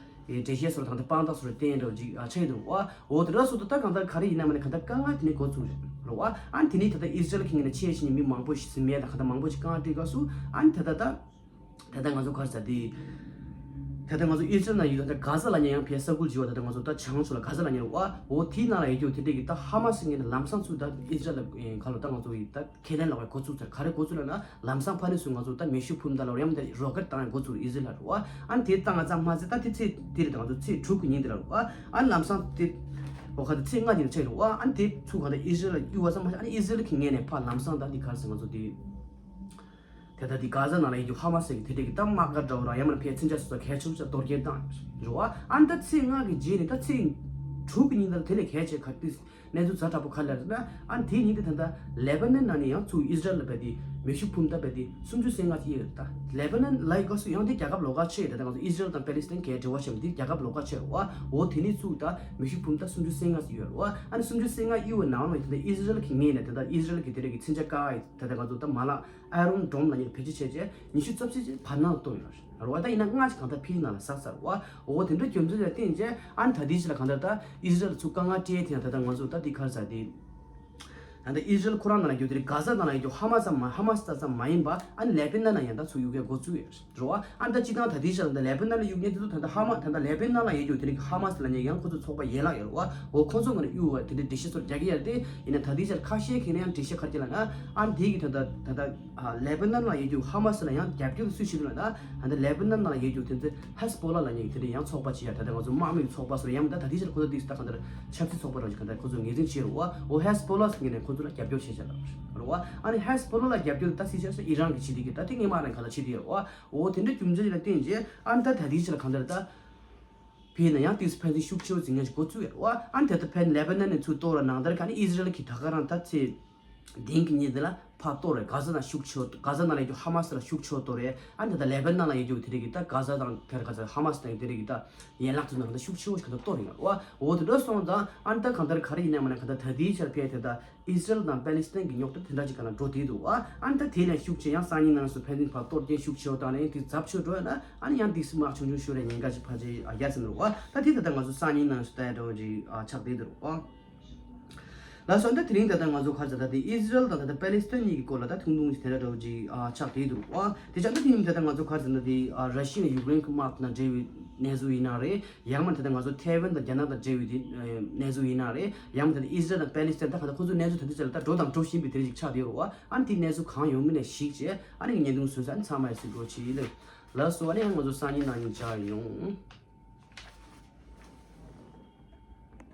འགྲེལ་བཤད་སོགས་དང་ད་དཔང་རྟགས་སོགས་བསྟན་འདྲ་ཅིག་ཆགས་ཡོད་འདུག་བ། འོ་དེ་འདྲ་སོགས་ད་ད་གང་ལྟར་ག་རེ་ཡིན་ན་མ་ནས་གང་ལྟར་དཀའ་ངལ་དེ་ནས་འགོ་ཚུགས་རེད་རེད་བ། ཨ་ནི་དེ་ནས་ད་ད་ཨི་ཟི་རལ་གྱི་ངོས་ནས་ཆེས་ཤིང་མི་མང་པོ་ཞིག་ཟིན་མེད་དང་གང་ལྟར་མང་པོ་ཞིག་གང་སྤྲད་སྐབས་སུ། ཨ་ནི་ད་ད་ད་ད་ད་ང་ཚོ་ག་རེ་ཟེར་དེ། ད་ལྟ་ང་ཚོ་ཨི་ཟི་རལ་ནང་ཡོད་ད་ལྟ་གྷ་ཟ་ལབ་མཁན་ཡང་ཕའི་ས་ཁུལ་བྱས་པ་ད་ལྟ་ང་ཚོ་ད་བྱང་ཕྱོགས་ལ་གྷ་ཟ་ལབ་མཁན་རེད་བ། འོ་དེའི་ནང་ལ་ཡོད་རྒྱུ་དེ་འདྲས་ཀྱི་ད་ཧ་མ་སི་ངོས་ནས་ལམ་སང་ཚུར་ད་ཨི་ཟི་རལ་ལ་ག་ལོ་ད་ང་ཚོ་ཡི་ད་ཁས་ལེན་ལབ་པའི་འགོ་བཙུགས་ཚར། ག་རེ་འགོ་བཙུགས་ལབ་ན། ལམ་སང་ཕ་རི་སུ་ང་ཚོ་ད་མེ་ཤུགས་འཕུར་མདའ་ལབ་ཡང་ད་རོ་ཀེཊ་བཏང་ཡང་འགོ་བཙུགས་ཨི་ཟི་རལ་ལ་རེད་བ། ཨ་ནི་དེ་བཏང་ང་ཙམ་མ་ཟད་ད་དེ་ཚེས་དེ་རེད་ད་ང་ཚོ་ཚེས་དྲུག་གི་ཉིན་དེ་ལ་རེད་བ། ཨ་ནི་ལམ་སང་དེ་འོ་ག་ད་ཚེས་ལྔ་ཉིན་ཆགས་རེད་བ། ཨ་ནི་དེ་ཚུར་གང་ད་ཨི་ཟི་རལ་ལ་གཡུག་པ་ཙམ་མ་ཟད། ཨ་ནི་ཨི་ཟི་རལ་གྱི་ངོས་ནས་ཕར་ལམ་སང་ད་དེ་ག་རེ་ཟེར་ང་ཚོ་དེ། དེ་ལྟར་དེ་གྷ་ཟ་ནང་ལ་ཡོད་རྒྱུ་ཧ་མ་སི་གི་དེ་འདྲས་ཀྱི་ད་དམག་སྒར་འདྲ་བོ་ར་ཡང་མིན་ཕའི་མཚོན་ཆ་སོགས་གལ་ཆེན་པོ་ཅིག་གཏོར་སྐྱོན་བཏང་ཡོད་རེད་བ། ཨ་ནི་ད་ཚེས་ལྔ་གི་རྗེས་ནས་ད་ཚེས་དྲུག་གི་ཉིན་ད་དེ་ལས་གལ་ཆེ་ག་དུས་གནས་ཚུལ་ཛ་དྲག་པོ་ག་རེ་ལབ་ན། ཨ་ནི་དེའི་ཉིན་དེ་ད་ལྟ་ལེ་པ་ནན་ནང་ནས་ཡང་ཚུར་ཨི་ཟི་རལ་ལ་བས་ཏེ་མེ་ཤུགས་འཕུར་མདའ་བས་ཏེ་སུམ་ཅུ་སོ་ལྔ་ཅིག་གཡུགས་ཡོད་རེད། ད་ལེ་པ་ནན་ལ་ཡི་སྐབས་སུ་ཡང་དེ་རྒྱལ་ཁབ་ལོགས་ཀ་ཆགས་ཡོད་རེད། ད་ང་ཚོ་ཨི་ཟི་རལ་དང་པེ་ལི་སི་ཐན་གའི་འབྲེལ་བ་ཆགས་མི་དེ་རྒྱལ་ཁབ་ལོགས་ཀ་ཆགས་ཡོད་རེད་བ། འོ་དེ་ནས་ཚུར་ད་མེ་ཤུགས་འཕུར་མདའ་སུམ་ཅུ་སོ་ལྔ་ཅིག་གཡུགས་ཡོད་རེད་བ། ཨ་ནི་སུམ་ཅུ་སོ་ལྔ་གཡུགས་པའི་ནང་ལ་ད་ལྟ་ཨི་ཟི་རལ་གྱི་ངོས་ནས་ད་ལྟ་ཨི་ཟི་རལ་གྱི་དེ་རིགས་ཀྱི་མཚོན་ཆ་བཀག་ཡོད། ད་ལྟ་ང་ཚོ་ད་མ་ལག་ཨའི་རོན་ཌོམ་ལབ་མཁན་བེད་སྤྱོད་བྱས་རྗེས་ཉི་ཤུ་རྩ་བཞི་ཅིག་བར་སྣང་ལ་གཏོང་ཡོད་རེད་བ། ད་ཡིན་ན་སྔ་ཕྱི་གང་ལྟར་ཕིའི་ནང་ལ་ཟགས་ཚར་བ། འོ་དེ་འདྲ་རྒྱུ་མཚན་ལ་བརྟེན་བྱས་ཨ་ནི་ད་ལྟའི་ཆ་ལ་གང་ལྟར་ད་ཨི་ཟི་རལ་ཚུར་དཀའ་ངལ་སྤྲད་དེ་ཡང་ད་ལྟ་ང་ཚོ་ད་འདི་ག་རེ་ཟེར་དེ། ད་ལྟ་ཨི་ཟི་རལ་ཁོ་རང་ནང་ལ་ཡོད་དེ་རེད། གྷ་ཟ་ནང་ལ་ཡོད་རྒྱུ་ཧ་མ་སི་ཙམ་མ་ཧ་མ་སི་ཙམ་མ་ཡིན་པ། ཨ་ནི་ལེ་པི་ནན་ལ་ཡང་ད་ཚུར་གཡུག་མཁན་འགོ་བཙུགས་ཡོད་རེད་བ། ཨ་ནི་ད་སྤྱིར་བཏང་ད་ལྟའི་ཆ་ལ་ད་ལེ་པི་ནན་ལ་གཡུག་མཁན་དེ་ཚོ་ད་ལྟ་ཧ་མ་ད་ལྟ་ལེ་པི་ནན་ལ་ཡོད་རྒྱུ་དེ་རིགས་ཧ་མ་སི་ལབ་མཁན་ཡང་ཁོ་ཚོ་ཚོགས་པ་ཡན་ལག་ཡོད་རེད་བ། འོ་ཁོ་ཚོ་ངོས་ནས་གཡུག་པ་དེ་འདྲའི་འགྲེལ་བཤད་ཚོར་རྒྱག་གི་ཡོད་རེད་དེ། ཡིན་ན་ད་ལྟའི་ཆར་ཁ་ཤས་ཁེ་ན་ཡང་འགྲེལ་བཤད་ག་རེ་ལབ་ན། ཨ་ནི་དེ་གི་ད་ལྟ་ད་ལྟ་ལེ་པི་ནན་ལ་ཡོད་རྒྱུ་ཧ་མ་སི་ལ་ཡང་རྒྱབ་སྐྱོར་སུས་བྱེད་འདུག་ལབ་ན། ད་ལྟ་ལེ་པི་ནན་ལ་ཡོད་རྒྱུ་དེ་ཚོ་ཧེ་ཟ་བྷོ་ལ་ལབ་མཁན་གྱི་དེ་འདྲའི་ཡང་ཚོགས་པ་ཅིག་ཡ། ད་ལྟ་ང་ཚོ་དམག་མིའི་ཚོགས་པ་སོགས་ཡང་མིན་ད་ད་ལྟའི་ཆར་ཁོ་ཚོ་དེ་ད་གང་ལྟར་ཆབ་སྲིད་ཚོགས་པ་རང་ཅིག་གང་ལྟར་ཁོ་ཚོ་ངོས་འཛིན་བྱེད་རེད་བ། འོ་ཧེ་ཟ་བྷོ་ལ་ཟེར་མཁན་ནས་ཁོ་ཚོ་ལ་རྒྱབ་སྐྱོར་བྱེད་བྱ་ལབ་རེད་བ། ཨ་ནི་ཧེ་ཟ་བྷོ་ལ་རྒྱབ་སྐྱོར་ད་སྲིད་ཆགས་སུ་ཨི་རན་གྱིས་བྱེད་དེ་གི་ད་དེ་སྔོན་མ་རང་གང་ལྟར་བྱེད་དེ་ཡོད་རེད་བ། འོ་དེ་འདྲ་རྒྱུ་མཚན་ཅིག་ལ་བརྟེན་རྗེས་ཨ་ནི་ད་ད་ལྟའི་ཆར་གང་ལྟར་ད། བྱས་ན་ཡང་དེ་ཚོ་ཕན་ཚུན་ཤུགས་ཆེ་བོ་འཛིང་མཁན་ཞིག་འགོ་བཙུགས་ཡོད་རེད་བ། ཨ་ནི་དེ་ལྟར་ཕན་ལེ་པ་ནན་ནས་ཚུར་གཏོར་བ་ནང་ལྟར་ག་ནི་ཨི་ཟི་རལ་གྱིས་ད་ག་རང་ད་ཚེས་བདུན་གྱི་ཉིན་དེ་ལ་ཕར་གཏོར་རེད། གྷ་ཟ་ནང་ཤུགས་ཆེ་བོ། གྷ་ཟ་ནང་ལ་ཡོད་རྒྱུ་ཧ་མ་སི་ལ་ཤུགས་ཆེ་བོ་གཏོར་རེད། ཨ་ནི་ད་ལྟ་ལེ་པ་ནན་ལ་ཡོད་རྒྱུ་དེ་རིགས་ཀྱིས་ད་གྷ་ཟ་དང་དེར་ག་ཚོད་ཧ་མ་སི་དང་དེ་རིགས་ཀྱིས་ད་ཡན་ལག་ཚོ་ནང་ད་ཤུགས་ཆེ་བོ་ཞིག་ག་ད་གཏོར་ཡོད་རེད་བ། འོ་དེ་འདྲ་སོང་ཙང་ཨ་ནི་ད་གང་ལྟར་ག་རེ་ཡིན་ན་མ་ན་ག་ད་ད་ལྟའི་ཆར་ཕན་དེ་ད་ཨི་ཟི་རལ་དང་པེ་ལི་སི་ཐན་གྱི་རྙོག་དྲ་དེ་འདྲ་ཅིག་ག་ན་འགྲོ་བསྡད་འདུག་བ། ཨ་ནི་ད་དེ་ལས་ཤུགས་ཆེ་ཡང་སང་ཉིན་ནང་སུ་ཕན་ཚུན་བར་གཏོར་སྐྱོན་ཤུགས་ཆེ་བ་དང་ནས་དེ་ཚབས་ཆེ་འགྲོ་ཡ་ན། ཨ་ནི་ཡང་དེ་སི་དམག་ཆུང་ཆུང་ཤོར་བའི་ཉེན་ཁ་ཅིག་ཕལ་ཆེར་ཡར་ཟིན་འདུག་བ། ད་དེ་ད་ལྟ་ང་ཚོ་སང་ཉིན་ནང་སུ་ལྟ་ཡ་འདྲ་བོ་ཅིག་ཆགས་བསྡད་འདུག་བ། ལགས་སོ། ད་དེ་རིང་ད་ལྟ་ང་ཚོ་ག་རེ་ཟེར་ན་དེ་ཨི་ཟི་རལ་དང་ད་ལྟ་པེ་ལི་སི་ཐན་གཉིས་ཀྱི་སྐོར་ལ་ད་ཐུང་ཐུང་ཞིག་དེ་འདྲ་འདྲ་བོ་ཅིག་ཆགས་བསྡད་འདུག་བ། དེ་ཆ་ད་དེ་རིང་ད་ལྟ་ང་ཚོ་ག་རེ་ཟེར་ན་དེ་ར་ཤི་ཡ་ཡུཀ་རེན་གྱི་དམག་དེ་དང་འབྲེལ་བའི་གནས་ཚུལ་ཡིན་ན་རེད། ཡང་མིན་ད་ལྟ་ང་ཚོ་ཐའེ་ཝན་དང་རྒྱ་ནག་དང་འབྲེལ་བའི་དེ་གནས་ཚུལ་ཡིན་ན་རེད། ཡང་མིན་ད་ལྟ་ཨི་ཟི་རལ་དང་པེ་ལི་སི་ཐན་ད་ག་ད་ཁོ་ཚོའི་གནས་ཚུལ་ད་ལྟའི་ཆ་ལ་ད་འགྲོ་དང་འགྲོ་བཞིན་པའི་དེ་རིགས་ཅིག་ཆགས་བསྡད་ཡོད་རེད་བ། ཨ་ནི་དེའི་གནས་ཚུལ་གང་ཡོང་མིན་ནས་གཞིགས་བྱས་ཨ་ནི་བརྙན་ཐུང་བཟོས་ས་ཨ་ནི་ཚང་མ་ཡ་གཟིགས་རོགས་བྱེད་ལེ། ལགས་སོ། ཨ་ནི་ཡང་ང་ཚོ་སང་ཉིན་གནངས་ཉིན་མཇལ་ཡོང་།